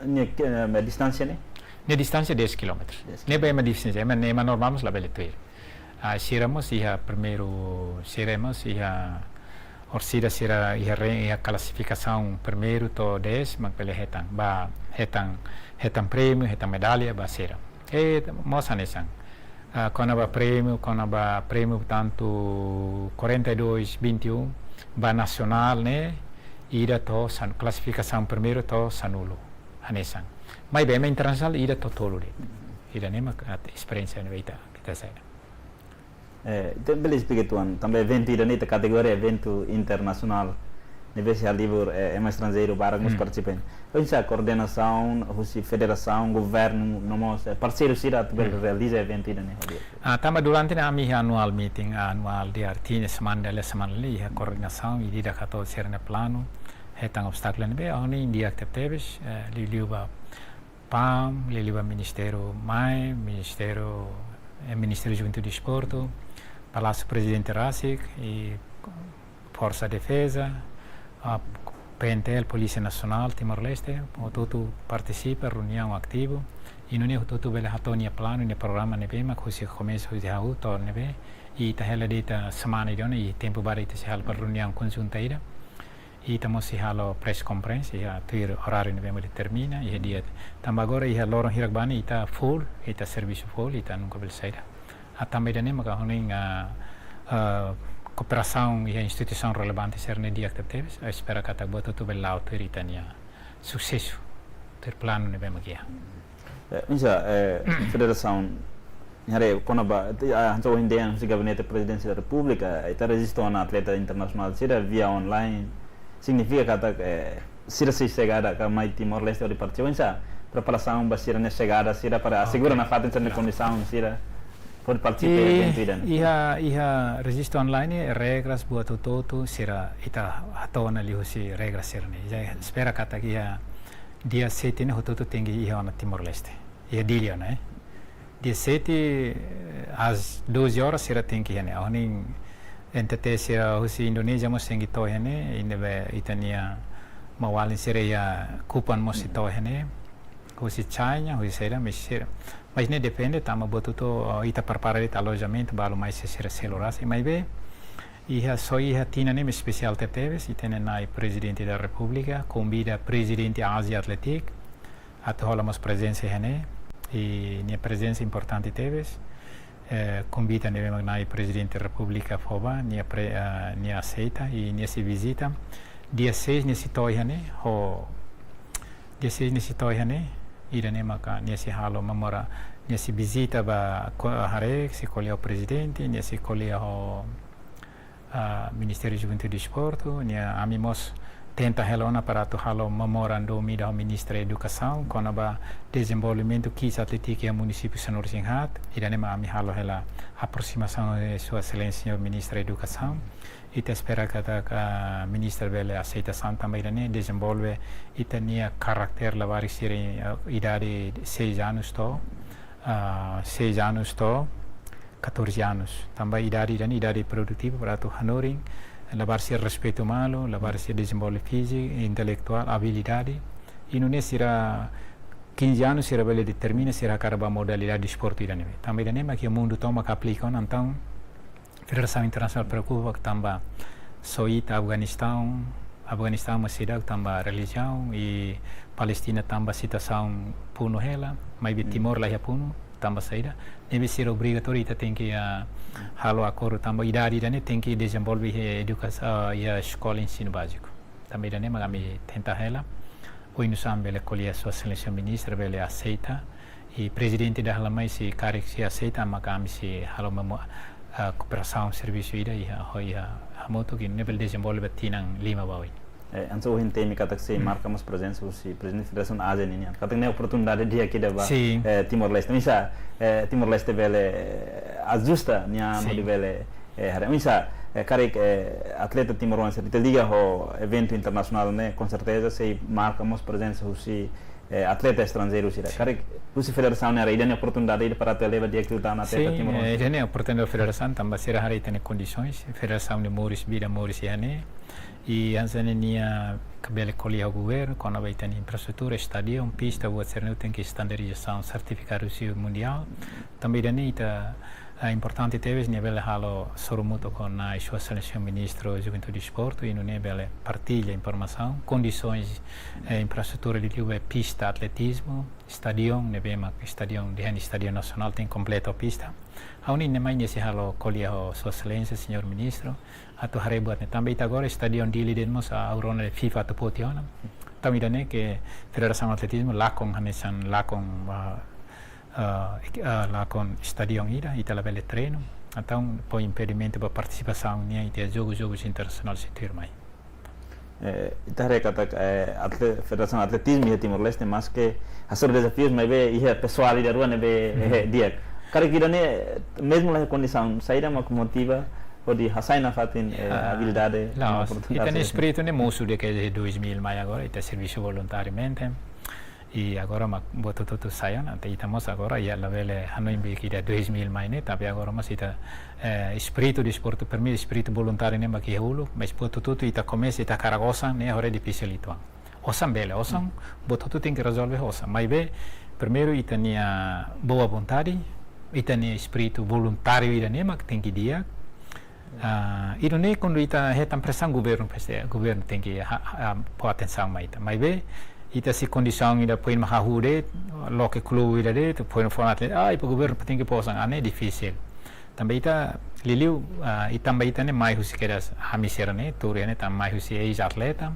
nia, eh, distánsia ne'e? Nia distánsia dez quilómetros. Dez. Ne'ebé ema defisiénsia, ema, ema normál mós labele tuir. Ah, sira mós iha primeiru, sira mós iha orsida sira iha re-, iha klasifikasaun primeiru to'o dez, mak bele hetan. Ba hetan, hetan prémiu, hetan medalla, ba sira. I mós hanesan. Ah, kona-ba prémiu, kona-ba prémiu tantu quarenta e dois, vinte e um, ba nasionál ne'e, ida to'o san-, klasifikasaun primeiru to'o sanulu. Hanesan. Maibé ema internasionál ida to'o tolu de'it. Ida ne'e mak, ah, esperiénsia ne'ebé ita, ita sai. Eh, ita bele esplika uitoan, tanba eventu ida-ne'e ita kategoria eventu internasionál. Ne'ebé sei halibur, eh, ema estranjeiru barak mós partisipa. Oinsá koordenasaun husi federasaun, governu, no mós, eh, parseiru sira atu bele realiza eventu ida-ne'e, Javier? Ah, tanba durante ne'e ami iha annual meeting, annual di'ak tinan, semana dala, semana ida, iha koordenasaun, ida-idak hato'o sira-nia planu, hetan obstákulu ne'ebé, ha'u hanoin di'ak tebetebes, eh, liuliu ba PAM, liuliu ba Ministériu MAE, Ministériu, eh, Ministériu Juventude e Desportu, Palásiu Prezidente rasik, i Forsa Defeza, a, PNTL, Polísia Nasionál Timor-Leste, hotu-hotu partisipa, reuniaun ativu, i nune'e hotu-hotu bele hato'o nia planu, nia programa ne'ebé mak husi komesu husi ha'u to'o ne'ebé, i ita hela de'it semana ida ona, i tempu badak ita sei halo ba reuniaun konjunta ida. I ita mós sei halo press conference, iha tuir oráriu ne'ebé mak determina, iha dia. Tanba agora iha loron hirak ba ne'e ita full, ita servisu full, ita nunka bele saida. Ah, tanba ida-ne'e maka ha'u hanoin, ah, ah, kooperasaun iha instituisaun relevante sira-ne'e di'ak tebetebes, ha'u espera katak buat hotu-hotu bele la'o tuir ita-nia susesu, tuir planu ne'ebé mak iha. Eh, oinsá, eh, federasaun, haree kona-ba, ti, ah, hanesan ohin dehan husi Gabinete Prezidénsia da Repúblika, eh, ita rejista ona atleta internasionál sira via online. Signifika katak, eh, sira sei xegada ka mai Timor-Leste hodi partisipa, oinsá preparasaun ba sira-nia xegada, sira para asegura nafatin sira-nia kondisaun, sira hodi partisipa iha eventu ida-ne'e. Iha, iha rejistu online, regras buat hotu-hotu, sira ita hato'o ona liuhusi regras sira-ne'e. Ita espera katak iha dia sete ne'e hotu-hotu tenke iha ona Timor-Leste. Iha Dili ona, eh. Dia sete, eh, às doze horas sira tenke iha ne'e. Ha'u hanoin N T T sira husi Indonézia mós tenke to'o iha ne'e, i ne'ebé ita-nia maun-alin sira iha Kupang mós sei to'o iha ne'e. Husi China, husi saida, mais sira. Mais ne'e depende, tanba buat hotu-hotu, oh, ita prepara de'it alojamentu, balu mai sei sira selu rasik. Maibé, iha só iha tinan ne'e mak espesiál tebetebes, ita-nia Na'i Prezidente da Repúblika, konvida Prezidente ASI Athletic, atu hola mós prezensa iha ne'e, i nia prezensa importante tebes. Eh, konvite ne'ebé mak Na'i Prezidente Repúblika fó ba, nia pre-, eh, nia aseita, i nia sei vizita. Dia seis nia sei to'o iha ne'e, ho, dia seis nia sei to'o iha ne'e, ida-ne'e maka nia sei halo memora, nia sei vizita ba ko-, haree, sei ko'alia ho Prezidente, nia sei ko'alia ho ah, Ministériu Juventude e Desportu, nia ami mós tenta hela ona para atu halo memorandum ida ho Ministra Edukasaun, kona-ba dezenvolvimentu kits atlétiku iha munisípiu sanulu-resin-haat, ida-ne'e mak ami halo hela aproximasaun ho Sua Exelénsia Señór Ministra Edukasaun. Ita espera katak Ministra bele aseita, hanesan tanba ida-ne'e dezenvolve ita-nia karakter labarik sira, eh, idade seis anos to'o, ah, seis anos to'o, catorze anos. Tanba idade ida-ne'e idade produtivu para atu hanorin, labarik sira respeitu malu, labarik sira dezenvolve fíziku, intelektuál, abilidade. I nune'e sira quinze anos sira bele determina sira hakarak ba modalidade desportu ida-ne'e. Tanba ida-ne'e mak iha mundu tomak aplika ona, entaun federasaun internasionál preokupa tanba só ita Afeganistaun, Afeganistaun mós seidauk tanba relijiaun, i Palestina tanba situasaun punu hela, maibé Timor la iha punu, tanba saida. Ne'ebé sira obrigatóriu ita tenke, ah, halo akordu tanba idade ida-ne'e tenke dezenvolve iha edukas-, ah, iha eskola ensinu báziku. Tanba ida-ne'e mak ami tenta hela. Oinsá bele ko'alia Sua Exelénsia Ministra bele aseita. I Prezidente dala mai se karik sei aseita, maka ami sei halo memo-, ah, kooperasaun servisu ida iha, ho iha hamutuk i nune'e bele dezenvolve ba tinan lima ba oin. Eh, hanesan ohin temi katak sei marka mós prezensa husi Prezidente Federasaun ASI ninian. Katak ne'e oportunidade di'ak ida ba, eh, Timor-Leste. Oinsá, eh, Timor-Leste bele, eh, ajusta nia hodi bele, eh, haree. Oinsá, eh, karik, eh, atleta timoroan sira ita liga ho eventu internasionál ne'e, konserteza sei marka mós prezensa husi, eh, atleta estranjeiru sira. Karik husi federasaun ne'e haree ida-ne'e oportunidade ida para atu eleva di'ak liután atleta timoroan. Eh, ida-ne'e oportunidade federasaun tanba sira haree ita-nia kondisoens, federasaun ne'e moris, vida moris iha ne'e. I hanesan ne'e nia bele ko'alia ho governu kona-ba ita-nia infraestrutura, estádiu, pista, buat sira-ne'e tenke standardizasaun, sertifikadu sira mundiál. Tanba ida-ne'e ita, ah, importante tebes nia bele halo sorumutu ho Na'i Sua Exelénsia Ministru Juventude e Desportu, i nune'e bele partilla informasaun, kondisoens, eh, infraestrutura liuliu ba pista atletizmu, estádiu, ne'ebé mak estádiu, dehan estádiu nasionál tenke kompleta ho pista. Ha'u hanoin ne'e mai nia sei halo ko'alia ho Sua Exelénsia Señór Ministru, atu haree buat ne'e. Tanba ita agora estádiu Dili de'it mós, ah, ha'u rona de'it FIFA atu foti ona. Tanba ida-ne'e ke Federasaun Atletizmu lakon hanesan lakon, ah, ah, ek-, ah, lakon estádiu ida, ita labele treinu. Entaun, fó impedimentu ba partisipasaun nian iha jogu, jogus internasionál sei tuir mai. Eh, ita haree katak, eh, atle-, Federasaun Atletizmu iha Timor-Leste, maske hasoru dezafius, maibé iha pesoál ida rua ne'ebé, eh, di'ak. Karik ida-ne'e, mezmu la iha kondisaun, saida mak motiva hodi hasai nafatin, eh, abilidade, no oportunidade ita-nia espíritu ne'e mosu desde dois mil mai agora, ita servisu voluntariamente. I agora mak buat hotu-hotu sai ona, ita mós agora, iha labele hanoin be ida dois mil mai ne'e, tapi agora mós ita, eh, espíritu desportu, primeiru espíritu voluntáriu ne'e mak iha uluk, mas buat hotu-hotu ita komesa, ita hakarak osan ne'e, agora difisil uitoan. Osan bele, osan, buat hotu tenke rezolve ho osan. Maibé, primeiru ita-nia boa vontade, ita-nia espíritu voluntáriu ida-ne'e mak tenke di'ak. Ah, ida-ne'e kuandu ita hetan presaun governu, peste, governu tenke ha-, ha-, fó atensaun mai ita. Maibé, ita sei kondisaun ida foin mak hahú de'it, loke klube ida de'it, foin fó atensaun, ah, iha governu tenke fó osan, ah, ne'e difisil. Tanba ita, liuliu, ah, i tanba ita ne'e mai husi kedas ami sira ne'e, tuur iha ne'e, tanba mai husi eis-atleta.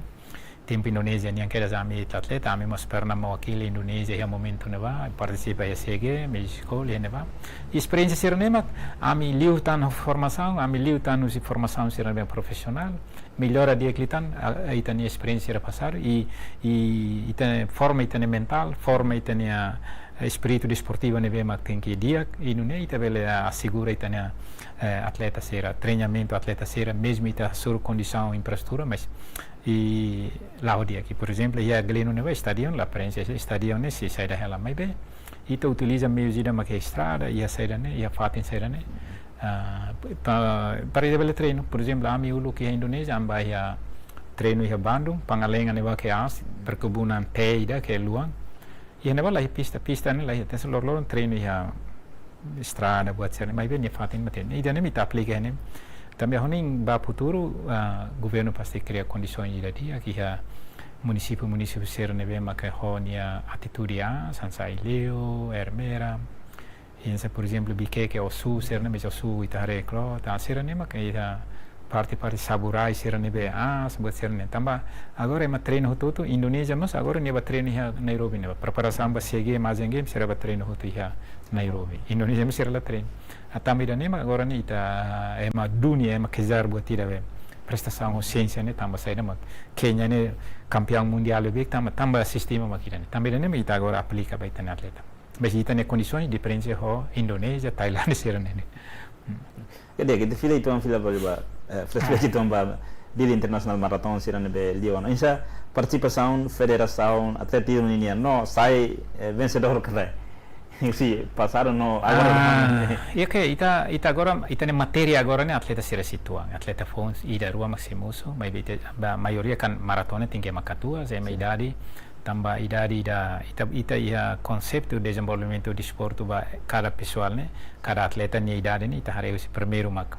Tempu Indonézia nian kedas ami atleta, ami mós pernah mewakili Indonézia iha momentu ne'ebá, partisipa iha SEA Games, Mexiko, iha ne'ebá. Esperiénsia sira-ne'e mak, ami liu tan formasaun, ami liu tan husi formasaun sira-ne'ebé profisionál, mellora di'ak liután, a, a, ita-nia esperiénsia sira pasadu, i, i ita forma ita-nia mentál, forma ita-nia, a, espíritu desportivu ne'ebé mak tenke di'ak, i nune'e ita bele, a, asegura ita-nia, eh, atleta sira, treinamentu atleta sira, mezmu ita hasoru kondisaun infraestrutura, mas i la'o di'ak. Por ezemplu, iha Gleno ne'ebá estadion la prenxe, estadion ne'e sei saida hela, maibé ita utiliza meius ida mak estrada, iha saida ne'e, iha fatin saida ne'e. Ah, pa-, para ita bele treinu. Por ezemplu, ami uluk iha Indonézia, ami bá iha treinu iha Bandung, Pangalenga ne'ebá ke aas, perkebunan teh ida ke luan. Iha ne'ebá la iha pista, pista ne'e la iha, tenke loroloron treinu iha estrada, buat sira-ne'e, maibé nia fatin matenek. Ida-ne'e mak ita aplika ne'e. Tanba ha'u hanoin ba futuru, ah, governu pasti kria kondisaun ida di'ak iha munisípiu, munisípiu sira ne'ebé maka ho nia atitude aas, hanesan Aileu, Ermera, hanesan, por ezemplu, Viqueque, Ossú, sira-ne'e, mas Ossú ita haree klot, ah, sira-ne'e maka iha parte-parte Saburai, sira ne'ebé aas, buat sira-ne'e. Tanba agora ema treinu hotu-hotu, Indonézia mós agora nia bá treinu iha Nairobi ne'ebá. Preparasaun ba SEA Games, Asian Games, sira bá treinu hotu iha Nairobi. Indonézia mós sira la treinu. Ah, tanba ida-ne'e mak agora ne'e ita, ema dunia, ema kejar buat ida be prestasaun ho siénsia ne'e, tanba saida mak Kenya ne'e kampeaun mundiál be, tanba, tanba sistema mak ida-ne'e. Tanba ida-ne'e mak ita agora aplika ba ita-nia atleta. Mas ita-nia kondisaun diferensa ho Indonézia, Tailándia, sira-ne'e. Hmm. Jadi, ita fila uitoan, fila ba, ba, eh, flashback uitoan ba Dili International Marathon sira ne'ebé liu ona. Oinsá partisipasaun Federasaun Atletizmu ninian, no sai, eh, vensedór ka lae? Husi pasadu no agora. Ah, iha ke, ita, ita agora, ita-nia matéria agora ne'e atleta sira sei tuan, atleta foun ida rua mak sei mosu, maibé ita, ba, maioria kan maratona tenke ema katuas, ema idade, tanba idade ida, ita, ita iha konseitu dezenvolvimentu desportu ba kada pesoál ne'e, kada atleta nia idade ne'e, ita haree husi primeiru mak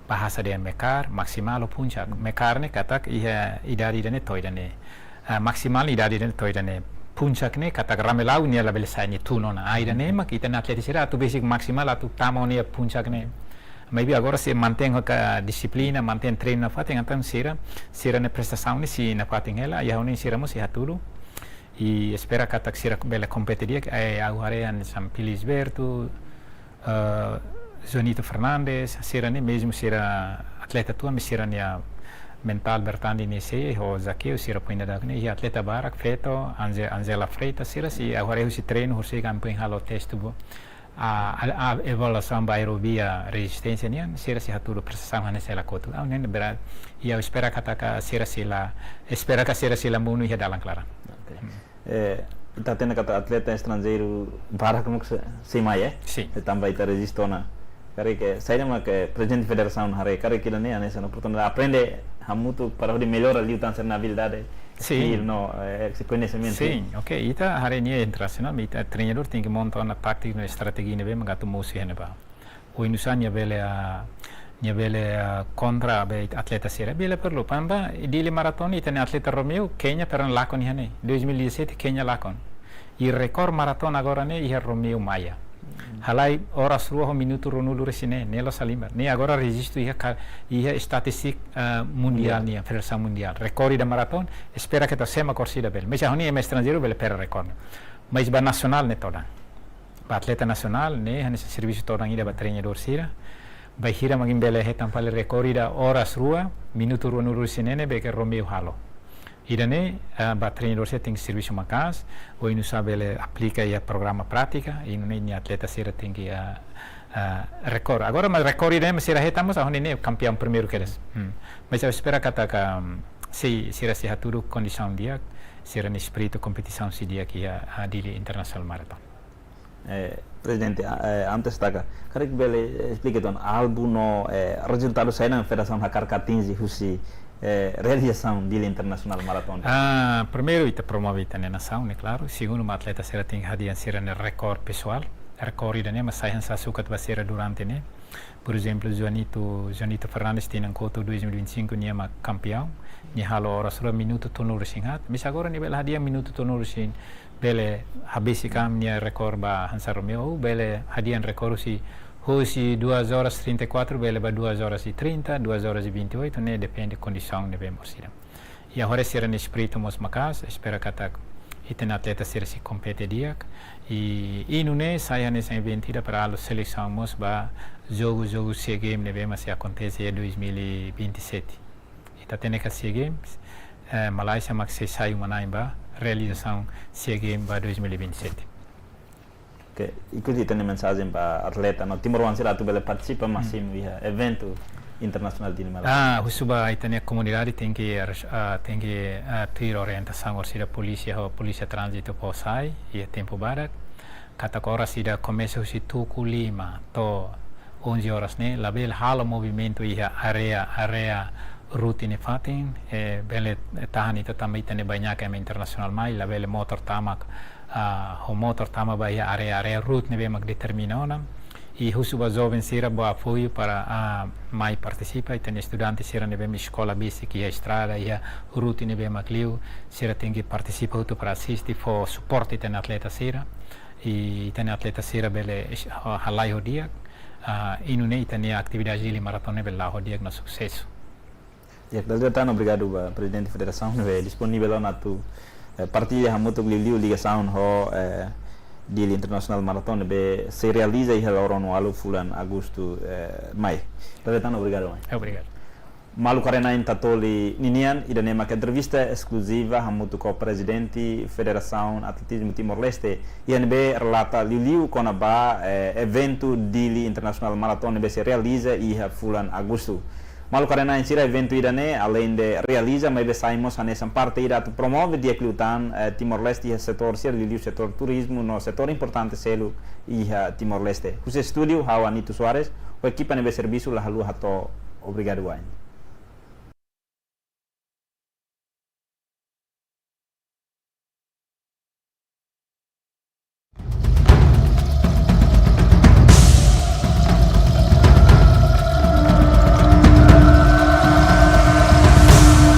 bahasa dehan mekar, maksimál ou puncak. Mekar ne'e katak iha idade ida-ne'e to'o ida-ne'e. Ah, maksimál idade ida-ne'e to'o ida-ne'e. Puncak ne'e katak Ramelau nia labele sai nia tun ona. Ah, ida-ne'e mak ita-nia atleta sira atu besik maksimál atu tama ona iha puncak ne'e. Maibé agora sei mantein ho ka dixiplina, mantein treinu nafatin, entaun sira, sira-nia prestasaun ne'e sei nafatin hela, i ha'u hanoin sira mós sei hatudu. I espera katak sira bele kompete di'ak, eh, ha'u haree hanesan Pilis Berto, eh, Jonito Fernandes, sira-ne'e mezmu sira atleta tuan, mas sira-nia mentál bertanding ne'e sei, ho Zaqueu, sira foin daudauk ne'e, i atleta barak, feto, Ange-, Angela Freitas, sira sei, ha'u haree husi treinu, husi kampu halo testu bo, a, a, a evolusaun ba aerobia rezisténsia nian, sira sei hatudu prestasaun hanesan hela kotuk. Ha'u hanoin bera, i ha'u espera katak sira sei la, espera katak sira sei la monu iha dalan klaran. Oke. Hmm. Eh, ita hatene katak atleta estranjeiru barak mak sei, sei mai, eh? Sin. Eh, tanba ita reziste ona. Karik, saida mak prezidente federasaun haree, karik ida-ne'e hanesan oportunidade aprende hamutuk para hodi mellora liután sira-nia abilidade. Sin. Skill no, eh, koñesimentu. Sin, oke, ita haree nia internasionál, mas ita treinadór tenke monta ona tátika no estratéjia ne'ebé mak atu mosu iha ne'ebá. Oinsá nia bele, ah, nia bele, ah, kontra be atleta sira. Bele perlu, tanba Dili Marathon ita-nia atleta Romeu, Kenya pernah lakon iha ne'e. Dois mil e dezassete Kenya lakon. I rekór maraton agora ne'e iha Romeu Maia. Halai oras rua ho minutu ruanulu-resin-neen, ne'e la'ós halimar. Ne'e agora rejistu iha ka-, iha estatístika, ah, mundiál nian, federasaun mundiál. Rekór ida maraton, espera katak sé mak orsida bele. Mas ha'u hanoin ema estranjeiru bele perde rekór ne'e. Mas ba nasionál ne'e todan. Ba atleta nasionál ne'e, hanesan servisu todan ida ba treinadór sira. Bainhira mak imi bele hetan fali rekorde ida oras rua, minutu ruanulu-resin-neen ne'ebé ke Romeo halo. Ida-ne'e, ah, ba treinadór sira tenke servisu maka'as, oinsá bele aplika iha programa prátika, i nune'e nia atleta sira tenke, ah, ah, rekorde. Agora, mas rekorde ida-ne'e mak sira hetan mós, ah, ne'e kampiaun primeiru kedas. Hmm. Mas ha'u espera katak, hmm, sei, sira sei hatudu kondisaun di'ak, sira-nia espíritu kompetisaun sei di'ak iha, ah, Dili International Marathon. Eh, Prezidente, ah, eh, antes taka, karik bele, eh, esplika uitoan alvu no, eh, rezultadu saida mak federasaun hakarak atinje husi, eh, realizasaun Dili International Marathon? Ah, primeiru ita promove ita-nia nasaun, ne'e klaru. Segundu, mak atleta sira tenke hadi'a sira-nia rekorde pesoál. Rekorde ida-ne'e mak sai hanesan sukat ba sira durante ne'e. Por ezemplu, Joanito, Joanito Fernandes tinan kotuk dois mil e vinte e cinco nia mak kampiaun, nia halo oras rua minutu tolunulu-resin-haat. Mas agora nia bele hadi'a minutu tolunulu-resin, bele habesi kam nia rekorde ba hanesan Romeo, bele hadi'a rekorde husi, husi duas horas trinta e quatro, bele ba duas horas e trinta, duas horas e vinte e oito, ne'e depende kondisaun ne'ebé moris ida. I agora sira-nia espíritu mós maka'as, espera katak ita-nia atleta sira sei kompete di'ak. I, i nune'e sai hanesan eventu ida para halo selesaun mós ba jogu, jogu SEA Games ne'ebé mak sei akontese iha dois mil e vinte e sete. Ita hatene katak SEA Games, eh, Malaysia mak sei sai uma-na'in ba realizasaun SEA Games ba dois mil e vinte e sete. Oke, ikus ita-nia mensajen ba atleta no timoroan sira atu bele partisipa másimu iha eventu internasionál Dili Marathon. Ah, husu ba ita-nia komunidade tenke, ah, tenke, ah, tuir orientasaun orsida polísia ho polísia tránzitu fó sai iha tempu badak. Katak oras ida komesa husi tuku lima to'o onze horas ne'e, labele halo movimentu iha área, área rute ne'e fatin, eh, bele tahan ita tanba ita-nia bainhira ema internasionál mai, labele motór tama, ah, ho motór tama ba iha área, área rute ne'ebé mak determina ona. I husu ba joven sira ba apoiu para, ah, mai partisipa, ita-nia estudante sira ne'ebé mak eskola besik iha estrada, iha rute ne'ebé mak liu, sira tenke partisipa hotu para asiste, fó suporte ita-nia atleta sira. I ita-nia atleta sira bele, ah, halai ho di'ak, ah, i nune'e ita-nia atividade Dili Marathon ne'e bele la'o ho di'ak no susesu. Ya, Dali Retano, obrigadu ba Prezidente Federasaun ne'ebé disponivel ona atu, eh, partilla hamutuk liuliu ligasaun ho, eh, Dili International Marathon ne'ebé sei realiza iha loron ualu fulan Agostu, eh, mai. Dali Retano, obrigadu, mai. Obrigadu. Maluk haree-na'in Tatoli ninian, ida-ne'e mak entrevista eskluziva hamutuk ho Prezidente Federasaun Atletizmu Timor-Leste, iha ne'ebé relata liuliu kona-ba, eh, eventu Dili International Marathon ne'ebé sei realiza iha fulan Agostu. Maluk haree-na'in sira, eventu ida-ne'e aleinde realiza, maibé sai mós hanesan parte ida atu promove di'ak liután, eh, Timor-Leste iha setór sira liuliu setór turizmu no setór importante seluk iha Timor-Leste. Husi estúdiu, ha'u Anito Soares, ho ekipa ne'ebé servisu la haluha hato'o obrigadu wa'in.